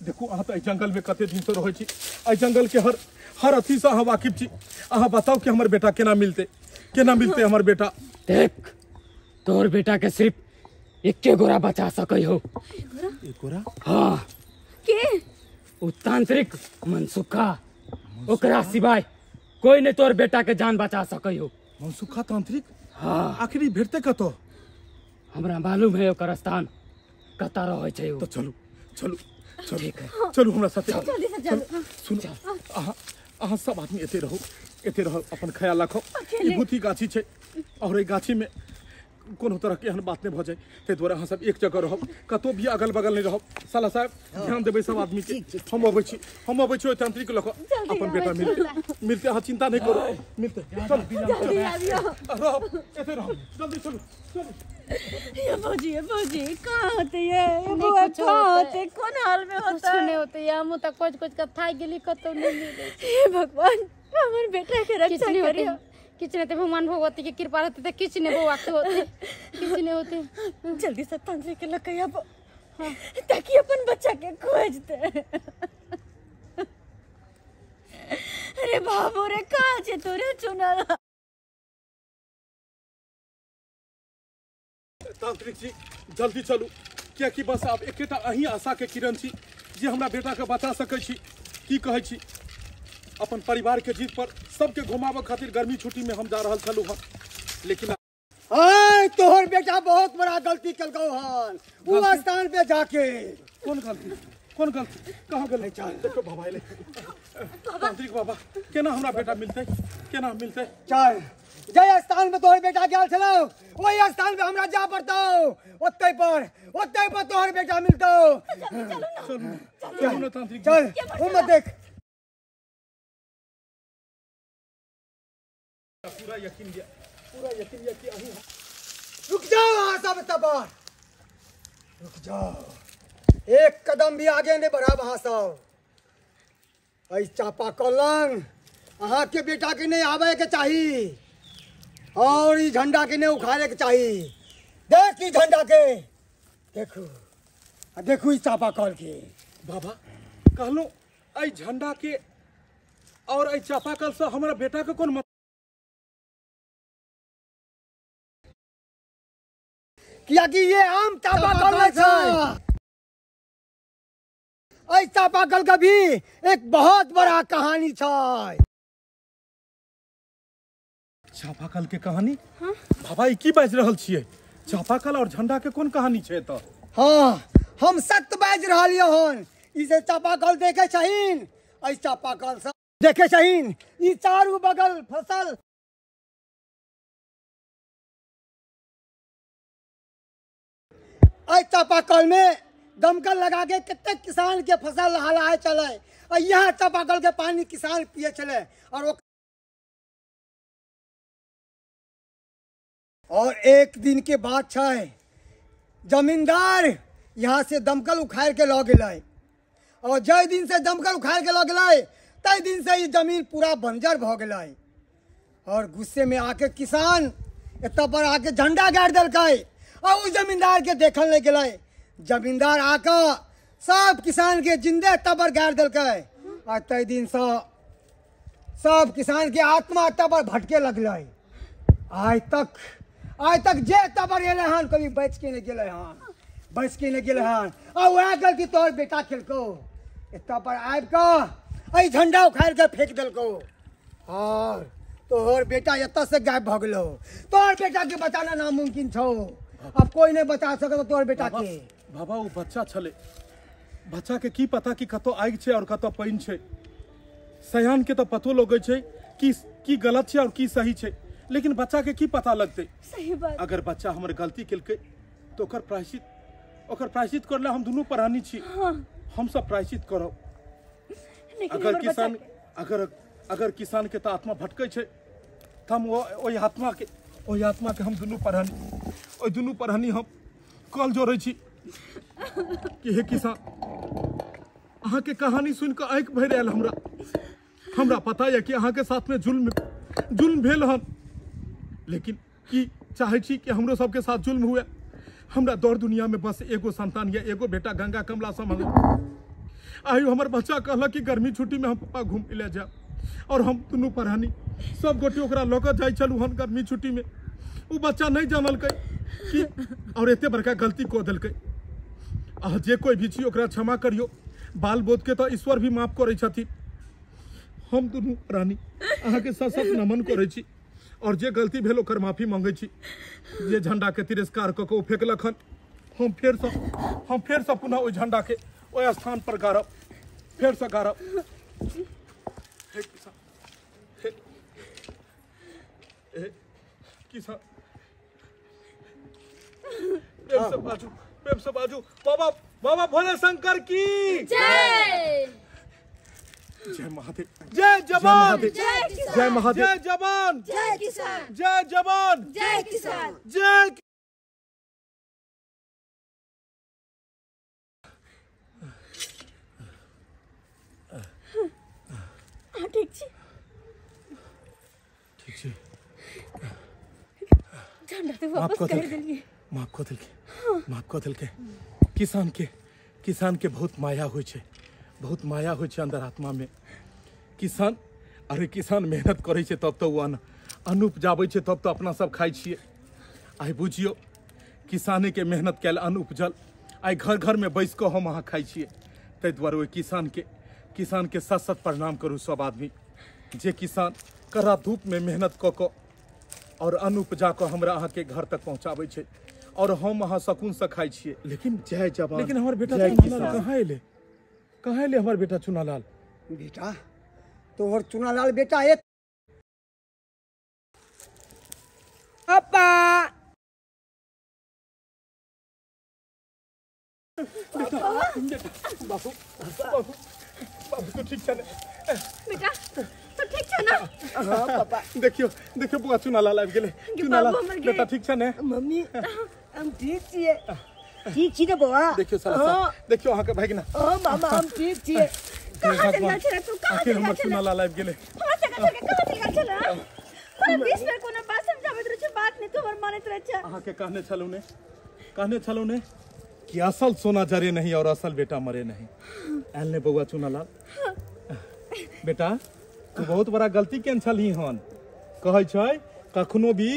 [SPEAKER 3] देखू अहाँ तऽ एहि जंगलमे कते दिनसँ रहै छी, एहि जंगलके हर हर अथीसँ अहाँ वाकिफ छी। अहाँ बताउ कि हमर बेटा केना मिलतै, केना मिलतै हमर बेटा?
[SPEAKER 6] देख तोहर बेटा के सिर्फ एके गोरा बचा सकै हो।
[SPEAKER 3] एक गोरा?
[SPEAKER 6] हाँ।
[SPEAKER 2] के?
[SPEAKER 6] उ तांत्रिक मनसुखा, ओकरा सिवाय कोई नहीं तोहर बेटा के जान बचा सकै हो।
[SPEAKER 3] मनसुखा तांत्रिक?
[SPEAKER 6] हाँ।
[SPEAKER 3] आखिर ई भेटतै कतऽ?
[SPEAKER 6] हमरा मालूम है ओकर स्थान कतऽ रहै छै उ।
[SPEAKER 3] तऽ चलू चलू चलू,
[SPEAKER 6] ठीक है,
[SPEAKER 3] चलू हमरा साथे।
[SPEAKER 2] जल्दी से चलू।
[SPEAKER 3] सुनू अहाँ अहाँ सब आदमी एते रहू, एते रहू, अपन ख्याल राखो। ई भूती गाछी छै और एहि गाछी में कोनो तरह के एहन बात नहीं भऽ जाए, ताहि दुआरे अहाँ सब एक जगह रहब, कतौ भी अगल बगल नहीं रहब। साला साहब ध्यान देबै सब आदमी के। हम अबै छी, हम अबै छी ओहि तांत्रिक लऽ कऽ, अपन बेटा मिलते मिलते, अहाँ चिंता नहीं करू, मिलते। चलू रहब, एते रहब, जल्दी चलू चलू।
[SPEAKER 2] ये भौजी, ये भौजी कहाँ होते ये बउआ कहाँ होते, कौन हाल में होता?
[SPEAKER 4] कुछ नहीं होते, हम तो खोज खोज के थाक गेली, कतौ नहीं मिले।
[SPEAKER 2] हे भगवान हमर बेटा के रक्षा करियो।
[SPEAKER 4] किछु नहीं होते, भगवान भगवती के कृपा रहते तो किछु नहीं बउआ के होते, किछु नहीं होते।
[SPEAKER 2] जल्दी से तांत्रिक के लके आबो ताकि अपन बच्चा के खोज दे। अरे बाबू रे कहाँ छे तोरे चुनल?
[SPEAKER 3] तांत्रिक जी जल्दी चलू, कियाकि बस आब एकेटा अहीं आशा के किरण छी जे हमरा बेटा के बचा सकै छी। की कहै छी, अपन परिवार के जीत पर सबके घुमाबऽ खातिर गर्मी छुट्टी में हम जा रहल छलहुँ हन, लेकिन
[SPEAKER 5] तोहर बेटा बहुत बड़ा गलती कलकौ हन उ स्थान पे जाके।
[SPEAKER 3] कौन गलती, कौन गलती, कहाँ गेलै? देखो बाबा एलै। तांत्रिक बाबा केना हमरा बेटा मिलतै, केना मिलतै?
[SPEAKER 5] चल जय स्थान पे तोहर बेटा गेल छलौ वही स्थान पे हमरा जा पड़तौ, ओतै पर तोहर बेटा मिलतौ।
[SPEAKER 3] चलू चलू ना तांत्रिक,
[SPEAKER 5] चल ओ मत देख।
[SPEAKER 3] पूरा यकीन गया, पूरा यकीन गया कि अहीं।
[SPEAKER 5] रुक जाओ अहाँ सब तबार, रुक जाओ, एक कदम भी आगे नहीं बढ़ाब अहाँ सब। एहि चापा कलंग अहाँ के बेटा के नहीं आवे के चाही और ई झंडा के नहीं उखाड़े के चाही। देख ई झंडा के, देखू देखू ई चापा कल के।
[SPEAKER 3] बाबा कहलहुँ एहि झंडा के और एहि चापा कल से हमारा बेटा के कोन मतलब?
[SPEAKER 5] कियाकि ये आम चापा कल नहीं छै, एहि चापा कल का भी एक बहुत बड़ा कहानी छै।
[SPEAKER 3] चापाकल के कहानी? हाँ? बाबा ई की बाजि रहल छियै? चापाकल और झंडा के कोन कहानी छै एतऽ?
[SPEAKER 5] हाँ हम सत्य बाजि रहलियै हन। ई जे चापाकल देखे छहिन, एहि चापाकल से देखे छहिन ई चारू बगल फसल एहि चापाकल में दमकल लगा के कतेक किसान के फसल लहलाए चले और यहाँ चापाकल के पानी किसान पिए चले। और एक दिन के बात छै, जमींदार यहाँ से दमकल उखाड़ के लऽ गेलै और जै दिन से दमकल उखाड़ के लऽ गेलै तै दिन से ई जमीन पूरा बंजर भऽ गेलै। और गुस्से में आके किसान एतऽ पर आके झंडा गाड़ि देलकै और उ जमींदार के देखल नहीं गेलै। जमींदार आके सब किसान के जिंदे एतऽ पर गाड़ि देलकै और तै दिन से सब किसान के आत्मा एतऽ पर भटके लगलै। आइ तक जे एतऽ पर एलै हन कभी बचि के नहि गेलै हन, बचि के नहि गेलै हन। आ वएह गलती तोहर बेटा केलकौ, एतऽ पर आबि कऽ
[SPEAKER 7] एहि झंडा उखाड़ के फेंक देलको। और तोहर बेटा एतऽ से गायब भऽ गेलो। तोहर बेटा के बचाना नामुमकिन छौ, अब कोई नहीं बचा सकत तोहर बेटा के।
[SPEAKER 3] बाबा ओ बच्चा छले, बच्चा के की पता कि कतौ आगि छै और कतौ पानि छै। सयान के तो पतो लगै छै कि की गलत छै और की सही छै, लेकिन बच्चा के की पता लगतै।
[SPEAKER 2] सही बात।
[SPEAKER 3] अगर बच्चा हमर गलती केलकै तो ओकर प्रायश्चित करला हम दुनू प्राणी छी।
[SPEAKER 2] हाँ।
[SPEAKER 3] हम सब प्रायश्चित करब। अगर किसान अगर अगर किसान के तो आत्मा भटकै छै त हम ओहि आत्मा के हम दुनू प्राणी ओहि दुनू प्राणी हम कल जोड़ै छी कि हे किसान, अहाँ के कहानी सुनि कऽ आँखि भरि आयल। हमरा हमरा पता यऽ कि अहाँ के साथ में जुल्म भेल हन, लेकिन की चाहे छी कि हमरो सबके साथ जुल्म हुए। हमरा दौड़ दुनिया में बस एगो संतान या एगो बेटा गंगा कमला समझ। आयु हमर बच्चा कहलक कि गर्मी छुट्टी में हम पप्पा घूम ले जाए, और हम दुनू पढ़ानी सब गोटे ओकरा लऽ कऽ जाइ छलहुँ हन गर्मी छुट्टी में। ओ बच्चा नहीं जानलकै कि और एते बड़का गलती कऽ देलकै। अहाँ जे कोई भी छी ओकरा क्षमा करियो, बाल बोध के तो ईश्वर भी माफ करै छथिन। हम दुनू प्राणी अहाँके सत सत नमन करै छी और जे गलती भेल ओकर माफी मांगै छी। जे झंडा के तिरस्कार कऽ कऽ ओ फेकलक हन, हम फेरसँ पुनः ओहि झंडा के ओहि स्थान पर गाड़ब, फेरसँ गाड़ब। हे किसान, हे किसान, प्रेम से बाजू, प्रेम से बाजू। बाबा बाबा भोले शंकर की
[SPEAKER 4] जय।
[SPEAKER 3] जय महादेव, जय जवान, जय महादेव, जय जवान,
[SPEAKER 2] जय किसान,
[SPEAKER 3] जय जवान,
[SPEAKER 2] जय किसान,
[SPEAKER 3] जय।
[SPEAKER 2] हाँ ठीक छी,
[SPEAKER 3] ठीक छी।
[SPEAKER 2] झंडा तो वापस कर देलिए।
[SPEAKER 3] माफ कऽ देलकै, माफ कऽ देलकै। किसान के बहुत माया होइ छै, बहुत माया होइ छै अंदर आत्मा में। किसान, अरे किसान मेहनत करै छै तब तऽ ओ अन्न उपजाबै छै, तब तऽ अपना सब खाइ छियै। आइ बुझियौ किसाने के मेहनत कयल अन्न उपजल, आइ घर घर में बैस कऽ हम अहाँ खाइ छियै। ताहि दुआरे ओहि किसान के सत सत प्रणाम करू सब आदमी, जे किसान कड़ा धूप में मेहनत कऽ कऽ और अन्न उपजा कऽ हमरा अहाँके घर तक पहुँचाबै छै और हम अहाँ सकून से खाइ छियै। लेकिन जय जवान, लेकिन हमर बेटा कहाँ एलै, कहाँ एलै हमर बेटा चुनालाल?
[SPEAKER 7] बेटा तोहर चुनालाल बेटा एक
[SPEAKER 1] पापा।
[SPEAKER 3] बेटा, बाबू बाबू बाबू तो ठीक छै ने?
[SPEAKER 2] बेटा तो ठीक छै ना?
[SPEAKER 1] हां पापा।
[SPEAKER 3] देखियो देखियो बुआ चुनालाल आबि गेलै। चुनालाल बेटा ठीक छै ने?
[SPEAKER 1] मम्मी हम ठीक छियै। ठीक छी ने बौआ?
[SPEAKER 3] देखियो साला साहब, देखियो अहाँ के भागिना।
[SPEAKER 1] हां मामा हम ठीक छियै।
[SPEAKER 2] कहाँ चल गेल छले तू? कहाँ चल गेल छले?
[SPEAKER 3] चुनालाल आबि गेलै।
[SPEAKER 2] हमरा संगे छोड़ के कहाँ चल गेल छले? कोनो 20 बेर कोनो बात समझाबैत रहै छै, बात नहि तोहर मानैत रहै छै।
[SPEAKER 3] अहाँ के कहने छलहुँ ने, कहने छलहुँ ने कि असल सोना जरे नहीं और असल बेटा मरे नहीं। आयल ने बौआ चुनालाल? बेटा तू बहुत बड़ा गलती केने छलही हन। कहै छै कखनो भी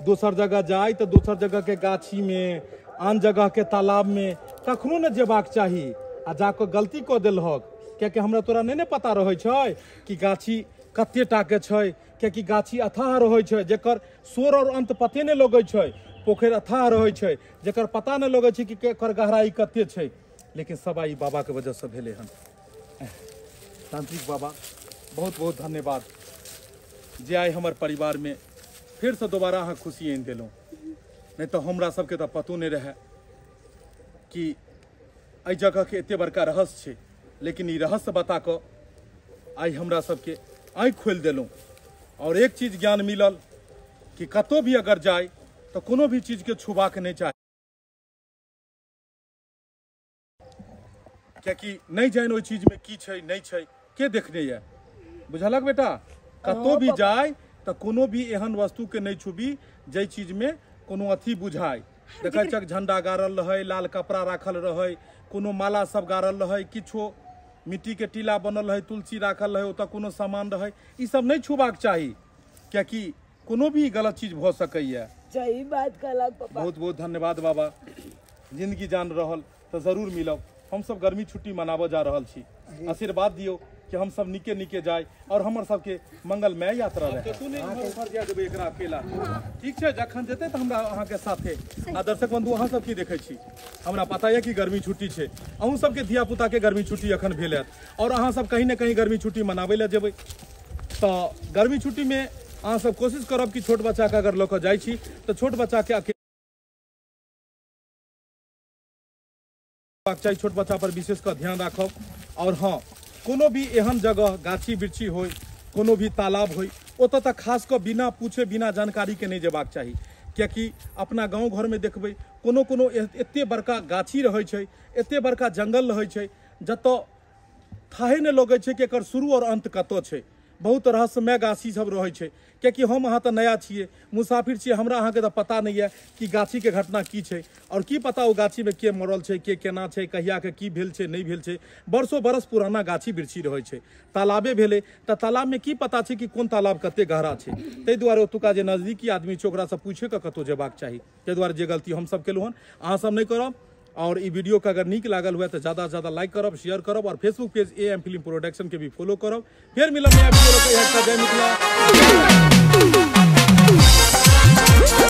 [SPEAKER 3] दोसर जगह जाय तऽ दोसर जगह के गाछी में, आन जगह के तालाब में कखनो ने जेबाक चाही। आ जाकऽ गलती कऽ देलहक, कियाकि हमरा तोरा नहि ने पता रहै छै कि गाछी कते टा के छै, कियाकि गाछी अथाह रहै छै जेकर सोर और अंत पते नहि लगै छै। पोखरि अथाह रहै छै जेकर पता नहि लगै छै कि एकर गहराई कते छै। लेकिन सब आई बाबा के वजहसँ भेलै हन। तांत्रिक बाबा बहुत बहुत धन्यवाद जे आइ हमर परिवार में फेरसँ दोबारा अहाँ खुशी आनि देलहुँ। नहीं तो हमरा सबके तो पतो नहीं रहे कि एहि जगह के एते बड़का रहस्य छै, लेकिन ई रहस्य बता कऽ आइ हमरा सबके आँखि खोलि देलहुँ। और एक चीज ज्ञान मिलल कि कतौ भी अगर जाय तो कोनो भी चीज के छुबाक नहीं चाही, कियाकि नहीं जानि ओहि चीज में की छै नहीं छै, के देखने यऽ। बुझलक बेटा? कतौ भी जाय तो कोनो भी एहन वस्तु के नहीं छुबी जाहि चीज में कोनो अथी बुझाय। देखै छक झंडा गाड़ल रहै, लाल कपड़ा राखल रहै, कोनो माला सब गाड़ल रहै, किछो मिट्टी के टीला बनल रहै, तुलसी राखल रहै, ओतऽ कोनो सामान रहै, ई सब नहीं छुबाक चाही, कियाकि कोनो भी गलत चीज भऽ सकैया।
[SPEAKER 1] सही बात कहलक पापा।
[SPEAKER 3] बहुत बहुत धन्यवाद बाबा। जिंदगी जान रहल तऽ जरूर मिलब। हम सब गर्मी छुट्टी मनाबऽ जा रहल छी, आशीर्वाद दियौ कि हम सब निके निके जाय और हमर सबके मंगलमय यात्रा रहे। तू नहीं उम्हर जाय देबै एकरा अकेला, ठीक छै? जखन जेतै तऽ हमरा अहाँके साथे। आ दर्शक बंधु अहाँ सब की देखै छी, हमरा पता यऽ कि गर्मी छुट्टी छै, अहूँ सबके धिया पुता के गर्मी छुट्टी अखन भेल हैत और अहाँ सब कहीं ने कहीं गर्मी छुट्टी मनाबै लए जेबै। तऽ गर्मी छुट्टी में अहाँ सब कोशिश करब कि छोट बच्चा के अगर लऽ कऽ जाइ छी तऽ छोट बच्चा के अकेला चाही, छोट बच्चा पर विशेष कऽ ध्यान राखब। और हाँ, कोनो भी एहन जगह गाछी वृक्षी होय, कोनो भी तालाब होय, ओतऽ तऽ खास कऽ बिना पूछे बिना जानकारी के नहि जेबाक चाही। कियाकि अपना गाँव घरमे देखबै कोनो कोनो एते बड़का गाछी रहै छै, एते बड़का जंगल रहै छै, जतऽ थाहे नहि लगै छै कि एकर शुरू और अंत कतऽ छै। बहुत रहस्यमय गाछी सब रहै छै। कियाकि हम अहाँ तऽ नया छियै, मुसाफिर छियै, हमरा अहाँके तऽ पता नहि यऽ कि गाछीके घटना की छै और की पता ओ गाछीमे के मरल छै, के केना छै, कहियाके की भेल छै, नहि भेल छै। बरसों बरस पुराना गाछी वृक्षी रहै छै। तालाबे भेलै तऽ तालाबमे की पता छै कि कोन तालाब कते गहरा छै। ताहि दुआरे ओतुका जे नजदीकी आदमी छै ओकरासँ पूछिके कतहु जेबाक चाही। ताहि दुआरे जे गलती हमसब केलहुँ हन अहाँ सब नहि करब। और ई वीडियो के अगर नीक लागल हुए तो ज़्यादा से ज़्यादा लाइक करब, शेयर करब और Facebook page AM film production के भी फॉलो करब। फिर मिलब नया वीडियो। जय मिथिला।